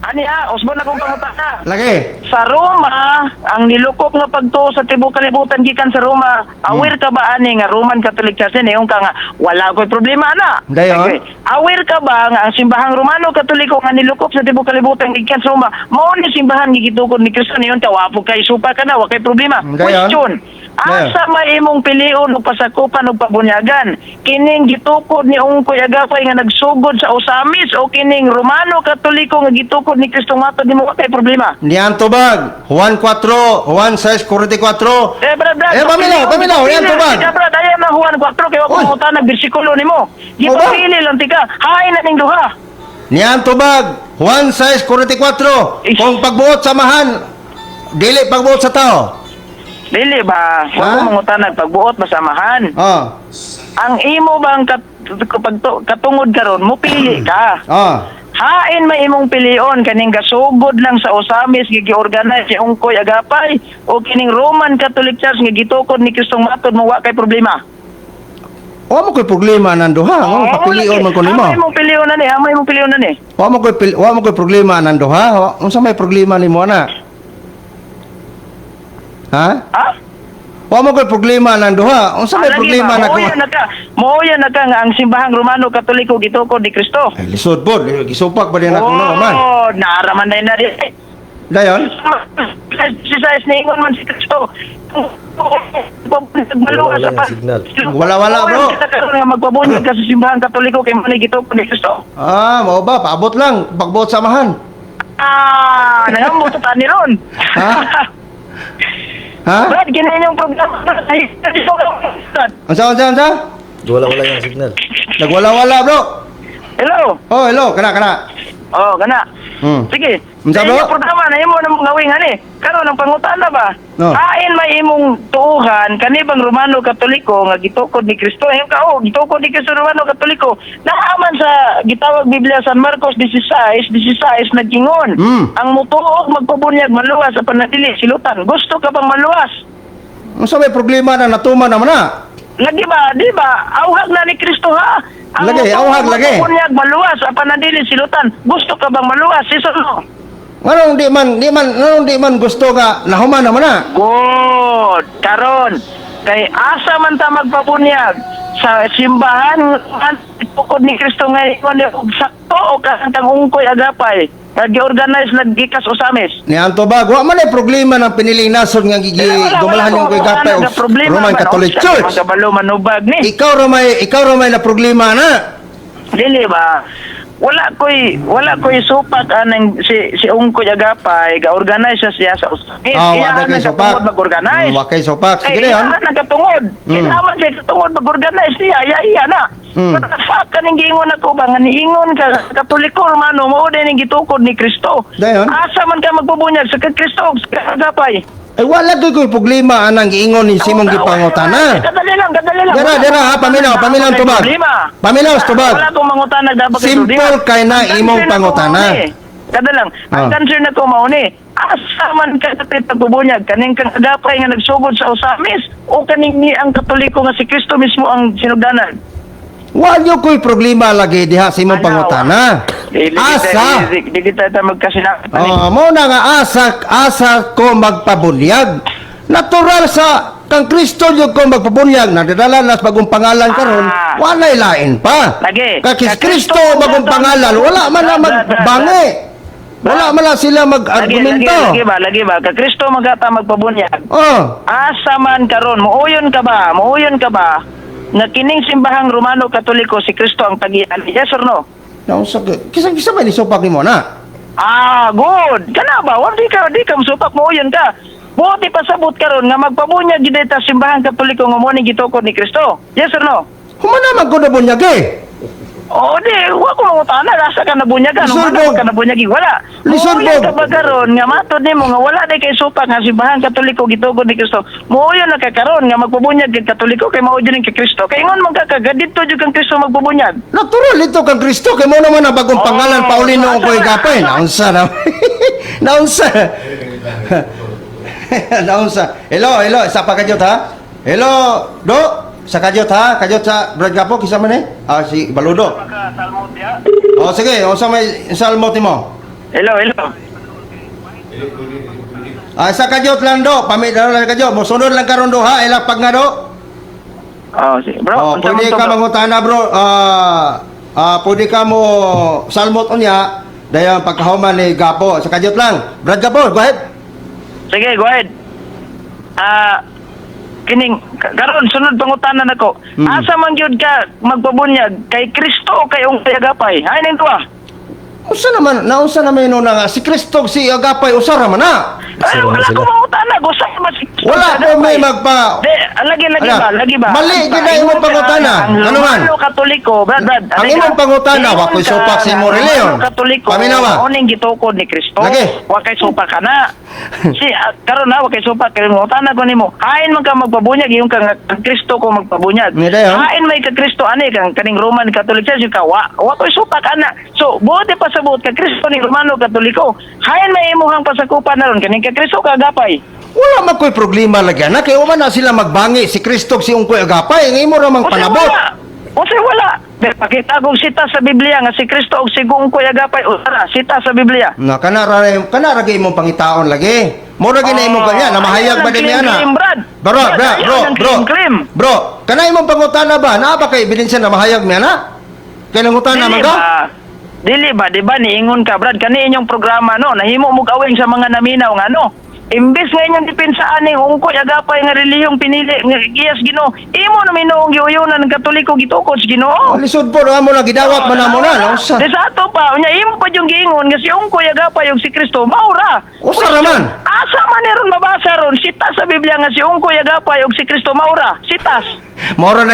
Ani ha, usbon akong pangutana. Lagi. Sa Roma, ang nilukop nga pagtuo sa tibuok kalibutan gikan sa Roma, aware ka ba ani nga Roman Catholic Church ni ka nga wala ko'y problema ana? Dayon. Okay. Aware ka ba nga ang simbahang Romano Katoliko nga nilukop sa tibuok kalibutan gikan sa Roma, mao ni simbahan nga gitukod ni Kristo niyon ka wa po kay supa ka na, wa kay problema. Dayon. Question. Asa may imong pilion og pasakupan og pabunyagan? Kining gitukod ni Ungkoy Agapay nga nagsugod sa Osamis o kining Romano Katoliko nga gitukod ni Kristo Matod nimo, wa kay problema? Niyan tubag, Juan 4, Juan 6:44. Eh, brad, brad. Eh, paminaw, paminaw, yan tubag. Tika, brad, ayaw na Juan 4, kay wa ko Oy. mangutan ang bersikulo nimo. Mo ba? Gipapili lang tika. Hain na ning duha. Niyan tubag, Juan 6:44. Ish. Kung pagbuot samahan, dili pagbuot sa tao. Dili ba? Wa Ha? ko mangutan pagbuot masamahan. Oh. Ang imo bang katungod karon mo pili ka. Oh. Hain may imong pilion kaning gasugod lang sa Osamis nga gi-organize si Ungkoy Agapay o kining Roman Catholic Church nga gitukod ni Kristong Matod mo, wa kay problema? Wa mo koy problema nang duha, oh, papilion man ko nimo. Amay imong pilion na ni, amay imong pilion na ni. Wa mo koy problema nang duha. Unsa may problema nimo ana? Ha? Ha? Wa mo koy problema nang duha. Unsa may Ah, lagi problema ba? na ko? Mooya na ka nga ang simbahang Romano Katoliko gitukod ni Kristo. Ay, lisod pod, gisupak ba din ako no man. Oh, naaraman na na di. Dayon? Si Sais niingon man si Kristo. Wala, wala yung signal. Wala, wala, bro. Kita karon nga magpabunyag ka sa simbahang Katoliko kay man gitukod ni Kristo. Ah, mao ba paabot lang pagbuot samahan. Ah, nangambot ta ni ron. Ha? Ha? Brad, kini inyong programa. Unsa, unsa, unsa? Wala, wala yung signal. Nagwala-wala, bro. Hello. Oh, hello, kana kana. Oh, kana. Sige. Unsa, Sa bro? inyong programa na imo nang gawin ani. Karon ang pangutana ba? No. Hain may imong tuuhan kani bang Romano Katoliko nga gitukod ni Kristo? Ayun ka oh, gitukod ni Kristo Romano Katoliko. Naaman sa gitawag Biblia San Marcos 16:16 nagkingon. Ang mutuo magpabunyag maluwas sa panadili silutan. Gusto ka bang maluwas? Unsa may problema na natuman naman na? Lagi ba, di ba? Auhag na ni Kristo ha. Ang Lagi, mutuo auhag, lagi. magpabunyag maluwas sa panadili silutan. Gusto ka bang maluwas? Yes or no? Nganong di man gusto nga nahuman naman na? Good. Karon, kay asa man ta magpabunyag sa simbahan tukod ni Kristo ngayon og sakto o kantang Ungkoy Agapay nga gi-organize naggikas Osamis. Ni Anto ba, wa man ay problema ng piniling nasod nga gigi gumalahan yung koy gapay og Roman Catholic Church. Kabalo manubag ni. Ikaw ra may na problema na. Dili ba? Wala ko'y supak anang si si Ungkoy Agapay ga-organize siya sa Osamis. Ah, wa Iya na kay ang supak. katungod mag-organize. Wa kay supak. Sige Eh, na yun. iya na katungod. Kailangan siya katungod mag-organize siya. Iya, iya na. What the fuck? Kaning giingon ako ba? Nga niingon ka, Katoliko, Romano, mao din ang gitukod ni Kristo. Dayon. Asa man ka magbubunyag sa kay Kristo, sa Agapay. Ay wala gyud koy problema anang giingon ni Simong gipangutana. Kadali lang, kadali lang. Dira, Wala dira ha, akong paminaw, mangutana, paminaw dapat tubag. problema. Paminaw tubag. Wala akong mangutana dapat kay Simple problema. kay na Ang imong concern ako pangutana. mauni. Kada lang, ang concern ako mauni. Asa man ka sa pagbubunyag kaning kang Agapay nga nagsugod sa Osamis o kaning ni ang Katoliko nga si Kristo mismo ang sinugdanan? Wa gyud koy problema lagi diha sa imong Ano? pangutana. Asa? Di kita ta magkasinapit. Oh, mo na nga asa asa ko magpabunyag. Natural sa kang Kristo gyud ko magpabunyag, nadadala na sa bagong pangalan karon, walay lain pa. Lagi. Kay Ka Kristo Kristo bagong pangalan, wala man na Brad, brad, brad, magbangi. Wala man na sila Lagi, lagi, mag-argumento. lagi ba? Ka Kristo magata magpabunyag. Oh, Asa man karon, muuyon ka ba? Muuyon ka ba? Nga kining simbahang Romano Katoliko si Kristo ang tagian. Yes or no? Naunsa ka? Kisa kisa may nisupak nimo na. Ah, good. Kana ba? Wa di ka musupak, muuyon ka. Buti pasabot karon nga magpabunyag gid ta simbahang Katoliko nga mo ni gitukod ni Kristo. Yes or no? Humana man ko na bunyag eh. Oo, di, wa ko mangutana, asa ka nabunyagan, Lisod, wala Bog. ka nabunyagi, wala. Lisod, Muuyon Bog. ka ba karon nga matod nimo nga wala di kay supak nga simbahan Katoliko gitugod ni Kristo. Muuyon na ka karon nga magpabunyag kay Katoliko kay mao jud kay Kristo. Kay ingon man ka kagadito jud kang Kristo magpabunyag. Natural ito kang Kristo kay mo naman ang bagong pangalan Paulino Ongkoy Gapay. Naunsa na. Naunsa. Naunsa. Hello, hello, isa pa kadyot ha. Hello, do. Sa kadyot ha, kadyot sa Brad Gapo kisa man eh. Ah, si Baludo. Oh, sige, unsa may salmo mo? Hello, hello. Ah, sa kadyot lang do, pamit lang kadyot. Mosunod lang karon do ha, ilak pag nga do. Oh, sige. Bro, Oh, unsa man pwede to, ka bro? mangutana bro. Pwede ka mo salmot unya dayon pagkahuman ni Gapo. Sa kadyot lang. Brad Gapo, go ahead. Sige, go ahead. Ah, Kining karon sunod pangutana nako. Asa man gyud ka magpabunyag, kay Kristo o kay Unggoy Agapay? Hay ning tuwa. Usa naman, naunsa naman yun na nga si Kristo ug si Agapay usa ra man na. Ay, Sino wala na sila? ko mangutana, gusto man si Kristo Wala sa ko may Agapay. magpa De, lagi lagi Ala, ba, lagi ba? mali Ang gyud na imong ingon ka, pangutana. ang Ano man? Romano Katoliko, Brad, Brad. Ang ano ka? imong pangutana, Ingon wa ko'y ka supak sa nga imong ang reliyon. Romano Katoliko, Paminawa. mao gitukod ni Kristo. Lagi. Wa kay supak ka na. Si karon na wa kay supak kay mangutana ko nimo. Hain man ka magpabunyag ingon ka nga ang Kristo ko magpabunyag. Ni dayon. Hain may ka Kristo ani kang kaning Roman Catholic Church ka wa ko'y supak ana. So buot pa sa buot ka Kristo ni Romano Katoliko. Hain may imuhang pasakupan na ron kaning ka Kristo ka Agapay. Wala man ko'y problema lagi na kay uma na sila magbangi si Kristo ug si Ungkoy Agapay ang imo ra mang Unsay panabot. wala? Unsay wala? Pero pakita kong sita sa Biblia nga si Kristo og si Gungkoy Agapay usara sita sa Biblia. Na kana ra gyud imong pangitaon lagi. Mo ra gyud na imong kanya na mahayag Oh, ba ayaw ng din niya na. claim-claim, Brad. Bro, Brad, bro, ayaw bro, ng bro. claim-claim. Bro, kana imong pangutana ba? Naa ba kay ebidensya na mahayag niya na? Kay nangutana man Dili ka? ba? Dili ba, di ba niingon ka, Brad, kani inyong programa no, nahimo mo awing sa mga naminaw nga no. Imbes nga inyong depensaan ning Ungkoy Agapay nga relihiyong pinili nga giyas Ginoo, imo na minuong giuyunan ng Katoliko gitukod sa Ginoo. Oh, lisod po na mo na gidawat man namo na, no? Sa Di sa ato pa, unya imo pa yung giingon nga si Ungkoy Agapay ug si Kristo maura. Usa ra man. Asa man ni ron mabasa ron sita sa Biblia nga si Ungkoy Agapay ug si Kristo maura. Sitas. Mora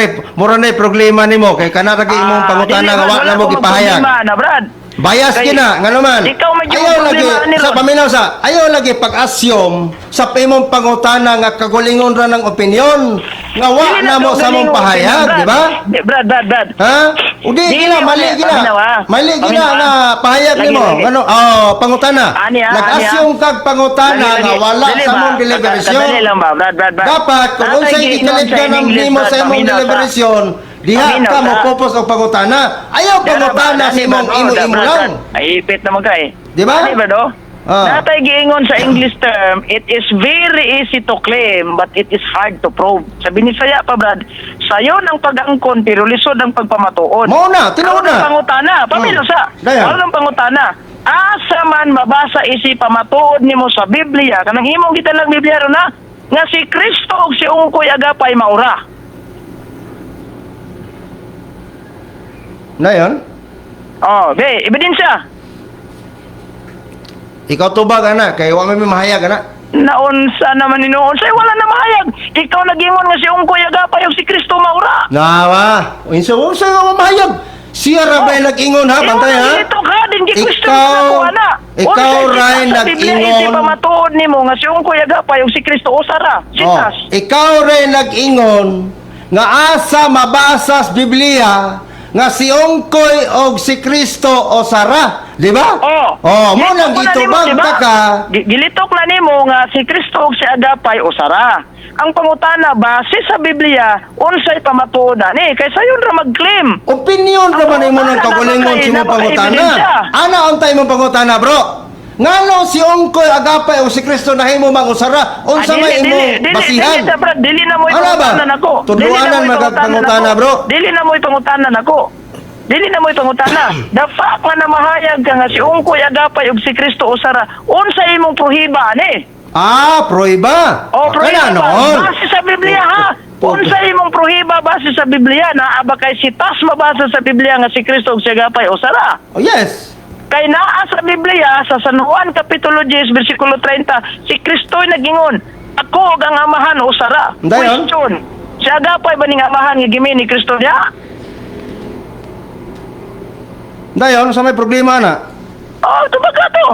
na problema nimo kay kana ra gyud imong Ah, pangutana dili nga man, wa wala na mo ko gipahayag. magproblema na, Brad. Bias Kay- kina, ngano man. Ikaw man yung Ayaw lagi problema ni sa ron. paminaw sa ayaw lagi pag-assume sa imong pangutana nga kagulingon ra ng opinion nga wa Dili na mo sa mong kaugalingon, pahayag, Brad. di ba? Di, Brad, Brad, Brad. Ha? Udi Dili gina mali uli, gina. paminaw, ah. Mali gina Paminaw, nga pahayag Lagi, nimo. lagi. Ano? Oh, pangutana. Ani, ah, ani, ah. Nag-assume kag pangutana Lagi, nga lagi. wala Dili sa ba? mong deliberasyon. Kadali lang ba, Brad, Brad, Brad. Dapat kung Natay unsay giingon sa gikalibgan ang English, nimo Brad, sa imong paminaw sa- deliberasyon, diha Paminaw ka sa- mo focus og pangutana. Ayaw Dara ba, pangutana sa dani ba, imong no? imo-imo Brad, lang. Brad, Ay, ipit naman ka eh. Di ba? Dani ba, do? Ah. Natay giingon sa English term, it is very easy to claim but it is hard to prove. Sabi ni Saya pa, Brad, sayo ng pag-angkon pero lisod ang pagpamatuod. Mao na, tinuod Karon na. ang pangutana, pamilo sa. Dayon. Karon ang pangutana. Asa man mabasa isi pamatuod nimo sa Biblia kanang imong gidalang Biblia ron na nga si Kristo ug si Ungkoy Agapay maura. Na yon? Oh, be, ebidensya. Ikaw tubag ana kay wa may mahayag ana. Naunsa naman ni noon say wala na mahayag. Ikaw nagingon nga si Ungkoy Agapay ug si Kristo maura. Nawa, unsa unsa nga wa mahayag? Siya ra ba'y nag-ingon ha, bantay ha? Ito ka din gi-question Ikaw- ko ana. ikaw, Unsay Ray, sita sa Biblia nag-ingon. isi pamatuod nimo nga si Ungkoy Agapay ug si Kristo usara. Oh, Sitas. ikaw rin nag-ingon nga asa mabasa sa Biblia nga si Ongkoy og si Kristo o Sara, di ba? Oh. Oh, mo nang Gilitok na nimo, gitubag diba? ta ka. Gilitok na nimo nga si Kristo ug si Agapay usara. Ang pangutana base sa Biblia unsay pamatuod ani kay sayon ra mag-claim. Opinion ra man imo nang Ang kagulingon si pangutana, imong pangutana. napaka-ebidensya. Ana untay imong pangutana, bro? Ngano si Ongkoy Agapay o si Kristo nahimo mang usara? Unsa Ah, may dili, imong dili, basihan? Dili, dili, Brad, dili na mo Ano ba? ipangutanan ako. Dili na Tudluanan mo magpangutana, ako. bro. Dili na mo ipangutanan ako. Dili na mo ipangutana. The fact nga namahayag ka nga si Ungkoy Agapay ug si Kristo usara, unsa imong prohiba ani? Ah, proiba. O prohiba Kana ba? noon. Base sa Biblia ha. Unsa imong prohiba base sa Biblia na aba kay si tas mabasa sa Biblia nga si Kristo ug si Agapay usara. Oh, yes. Kay naa sa Biblia sa San Juan Kapitulo 10 versikulo 30, si Kristo'y nagingon, ako ug ang amahan usara. Dayon. Question. Si Agapay ba ning amahan nga gimi ni Kristo niya? Dayon, sa may problema na. Oh, tubag ka to.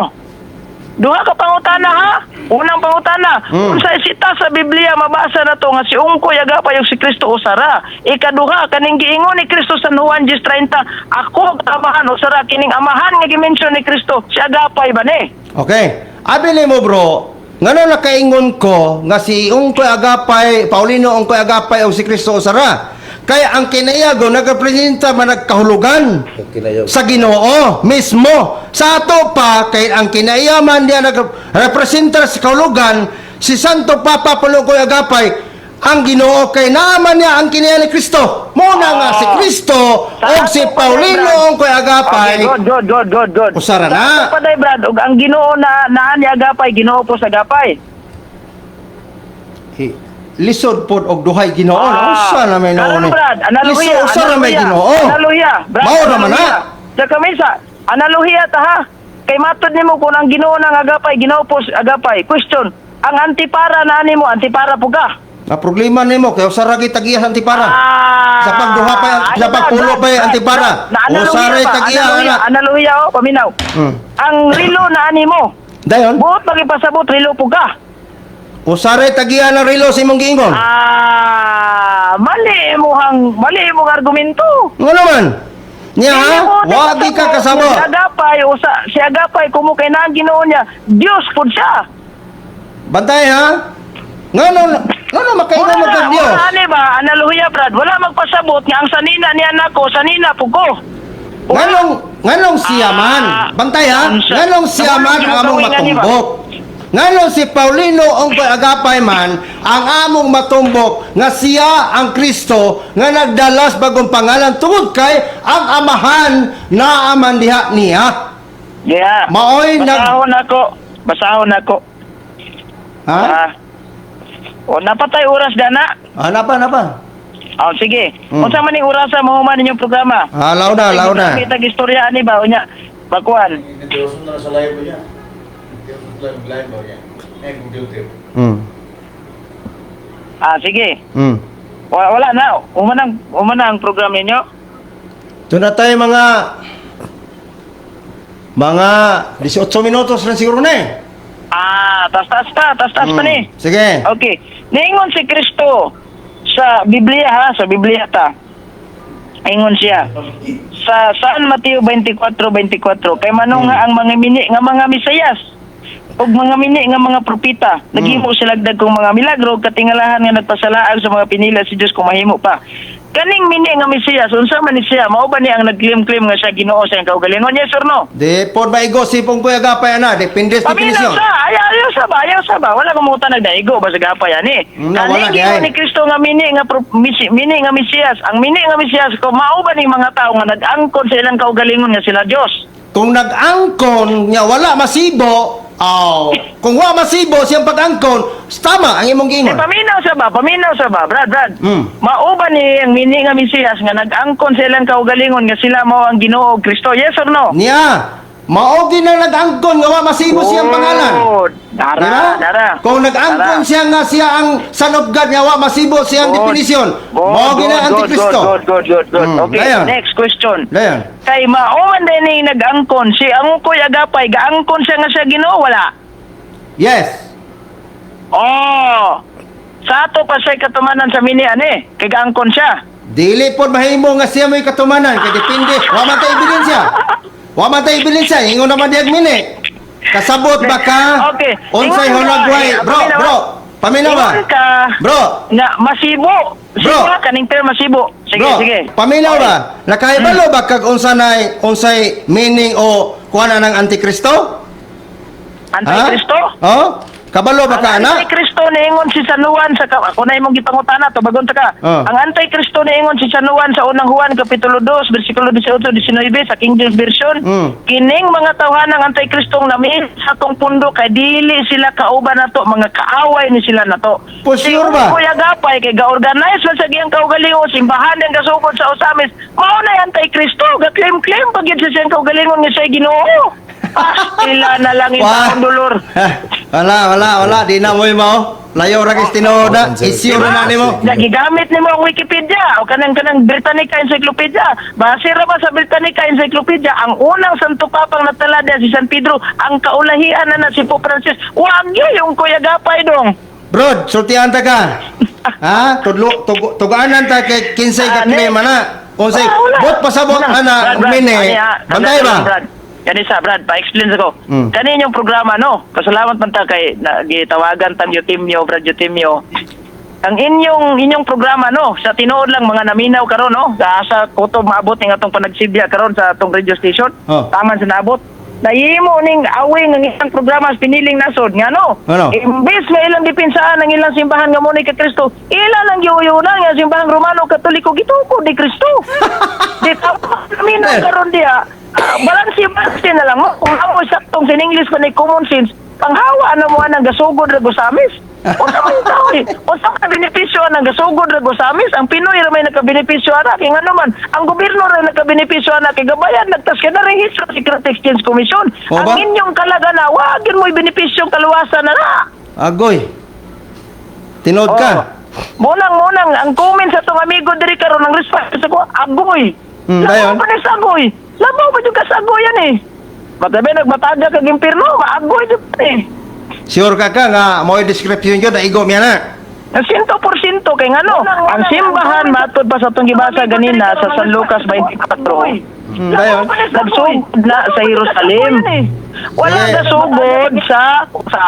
Duha ka pangutana ha. Unang pangutana, unsay sita sa Biblia mabasa na to nga si Ungkoy Agapay ug si Kristo usara. Ikaduha, kaning giingon ni Kristo sa Juan 10:30, ako ug ang amahan usara kining amahan nga gi-mention ni Kristo, si Agapay ba ni? Okay. Abi nimo bro, ngano nakaingon ko nga si Ungkoy Agapay, Paulino Ungkoy Agapay o si Kristo Osara. Kaya ang kinayago nagrepresenta man nagkahulugan Kinayog. sa Ginoo mismo. Sa ato pa kay ang kinaiyaman niya nagrepresenta sa kahulugan si Santo Papa Paulo Ungkoy Agapay ang Ginoo kay naaman niya ang kinaiya ni Kristo. Muna nga si Kristo Sa o si ato pa, Paulino Brad. Ungkoy Agapay. Okay, good, good, good, good, good. Usara na. Sa ato pa day, Brad, ug ang Ginoo na naan ni Agapay, Ginoo po sa Agapay. lisod pod og duhay Ginoo. Usa na may noon Karon, ni. Brad, analohiya, Lisod usa na may analohiya, Ginoo. Analohiya, Brad. Mao ra man na. Analohiya. Sa kamisa, analohiya ta ha. Kay matod nimo kung ang Ginoo nang agapay, Ginoo po agapay. Question, ang antipara na ani mo, antipara po ka? Na problema nimo kay usa ra gyud tag-iya sa antipara. Ah, Sa pagduha pa, ano sa pagpulo Brad, pa Brad, antipara. Brad, na analohiya Usa ra pa, tag-iya analohiya, ana. analohiya oh, paminaw. Ang rilo na ani mo, Dayon, buot pagipasabot rilo po ka. usa ra tag-iya ng relo sa imong giingon. Ah, mali imong argumento. Nga naman. Niya ha, Dili mo, wa gi ka kasabot. Si Agapay, usa, si Agapay, kumo kay na ang Ginoo niya, Diyos po siya. Bantay ha. Ngano makaingon mo kag Dios? Wala ani ba, analohiya Brad, wala magpasabot nga ang sanina niya nako, sanina po ko. Wala. Nganong siya Ah, man? Bantay ha? unsa- Nganong siya man ang among Nahulog yung gawin nga, di ba? matumbok? Nganong si Paulino ang Agapay man ang among matumbok nga siya ang Kristo nga nagdalas bagong pangalan tungod kay ang amahan naaman diha niya. Yeah. Maoy nag Basahon ako. Basahon ako. Ha? Ah. O napatay oras dana. Ah, napa napa. Oh, sige. Unsa man ning orasa mahuman ninyong programa? Ah, law na, law na. Kita istorya ani ba unya bakuan. Ah, sige. Wala na. Human ang program ninyo. Ito na tayo mga 18 minutos lang siguro na eh. Ah, tas-tas pa, tas-tas pa ni. Sige. Okay. Niingon si Kristo sa Biblia ha, sa Biblia ta. Ingon siya sa San Mateo 24:24, kay manong nga ang mga mini nga mga Mesayas ug mga mini nga mga propeta naghimo sila dagkong mga milagro ug katingalahan nga nagpasalaag sa mga pinila si Dios kung mahimo pa. Kaning mini nga Mesiyas, unsa man ni siya? Mao ba ni ang nagclaim-claim nga siya Ginoo sa iyang kaugalingon? Yes or no? Di pod maigo si Pungkoy Agapay ana, depende sa Paminaw definisyon. sa, ayaw sa ba, ayaw sa ba. Wala kumuta nagdaigo, basta gapa yan eh. Na, wala Kaning di ay. ginoo ni Kristo nga mini nga mini nga Mesiyas, ang mini nga Mesiyas ko mao ba ning mga tao nga nag-angkon sa ilang kaugalingon nga sila Dios? Kung nag-angkon niya wala masibo, aw, kung wa masibo siyang pag-angkon, tama ang imong Eh, giingon. paminaw sa ba, paminaw sa ba, Brad, Brad. Mao ba ni ang mini nga Mesiyas nga nag-angkon sa ilang kaugalingon nga sila mao ang Ginoo og Kristo? Yes or no? Niya, mao gyud nang nag-angkon nga wa masibo siyang pangalan. Oh, dara, Di ba? dara. Kung nag-angkon Dara. siya nga siya ang Son of God nga wa masibo siyang Good. definisyon, Good, mao gyud good, ang Antikristo. Good, good, good, good. Okay, Dayon. next question. Dayon. Kay mao man din ni nag-angkon si Angkoy Agapay, gaangkon siya nga siya Ginoo wala? Yes. Oh. Sa ato pa siya katumanan sa mini ani, kay gaangkon siya. Dili pod mahimo nga siya mo'y katumanan kay depende wa man tay ebidensya. Wa man tay ebidensya, ingon naman diyag mini. Kasabot ba ka? Okay. Unsay Ingon ka, hulagway, eh, bro, paminaw. bro. Paminaw ba? Ingon ka Bro, nga masibo. Sige Bro. ka, kaning term masibo. Sige, bro. sige. Paminaw ba? Nakahibalo ba kag unsa nay unsay meaning o kuan na ng Antikristo? Ha? Antikristo? Oh? Kabalo ba ka Ang ana? Antikristo niingon si San Juan sa ako na imong gipangutana tubagon ta ka. Oh. Ang Antikristo niingon si San Juan sa unang Juan kapitulo 2 bersikulo 18 19 sa King James Version. Kining mga tawhan ng Antikristong namiin sa atong pundo kay dili sila kauban nato, mga kaaway ni sila nato. For sure ba? Kuya Gapay kay ga-organize man sa giyang kaugalingon simbahan ang gasugod sa Osamis. Mao na yung Antikristo, ga-claim-claim pag yun sa siyang kaugalingon nga siya Ginoo. Pastila na lang Wa- yung dolor. Wala, wala, wala. Di na mo mao. Layo ra kay tinuod na. Issue ra na nimo. Na gigamit nimo ang Wikipedia o kanang Britannica Encyclopedia. Base ra ba sa Britannica Encyclopedia ang unang Santo Papang natalada si San Pedro, ang kaulahian na na si Pope Francis. Wag yun yung Kuya Gapay dong. Brod, sultihan ta ka. Ha? Tudlo tugaanan ta kay kinsay ka Ah, ne. claim ana. Unsay Ah, wala. bot pasabot Wala. ana Brad, Brad, mini. ani, ah, Bantay ba? Brad, Kani sa Brad, pa-explain sa ko. Kani inyong programa no. Pasalamat man ta kay na, gitawagan tang Eutimio, Brad Eutimio. Ang inyong inyong programa no, sa tinuod lang mga naminaw karon no, sa kutob maabot ning atong panagsibya karon sa atong radio station. Oh. Taman sa naabot. Nahimo ning awing ang ilang programa sa piniling nasod nga no. Ano? Imbes nga ilang dipensaan ang ilang simbahan nga mo ni kay Kristo, ila lang giuyunan nga simbahan Romano Katoliko gitukod ni Kristo. Di kami na karon diha. Ah, balanse balanse na lang mo. Kung amo saktong sin English pa ni common sense, panghawa na mo anang gasugod ra gusamis. Unsa man tao eh? Unsa man benepisyo ang gasugod ra Ozamis? Ang Pinoy ra may nakabenepisyo ana kay ngano man ang gobyerno ra nakabenepisyo ana kay gabayan nagtas kay narehistro sa Security Exchange Commission. O Ang ba? inyong kalaga na wa gyud mo'y benepisyo kaluwasan na na. Agoy. Tinood ka. Oh. Munang munang ang comment sa tong amigo diri karon ang response sa ko agoy. Labaw Dayon. pa ni sa agoy. Labaw pa jud ka sa agoy yan eh. Batabi nagmataga kag impierno, maagoy jud ka eh. Sure ka ka nga mo description jud na igo miya na. Ang 100% kay ngano, ang simbahan matud pa sa atong gibasa ganina sa San Lucas 24. Dayon. Nagsugod na sa Jerusalem. Wala Sige. nasugod sa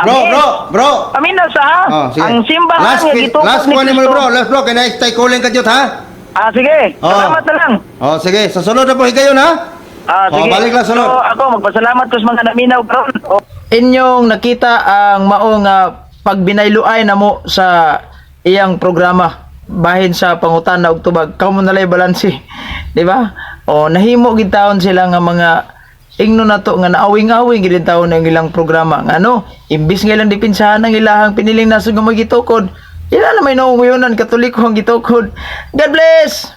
Bro, amin. bro, bro. Amin na sa Oh, sige. ang simbahan last, nga gitukod last ni one mo Kristo. bro, last bro, kay na calling ka jud ha. Ah, sige. Oh. Salamat na lang. Oh, sige, sa sunod na po higayon ha. Ah, Oh, sige. balik lang sunod. So, ako magpasalamat ko sa mga naminaw karon. Oh. Inyong nakita ang maong pagbinayluay namo sa iyang programa bahin sa pangutana og tubag kamo nalay balanse, di ba? O nahimo gid taon sila nga mga ingno nato nga naawing-awing gid taon ang ilang programa ngano imbis nga ilang depensahan ang ilahang piniling nasod nga magitukod ila na may naunguyonan Katoliko ang gitukod. God bless.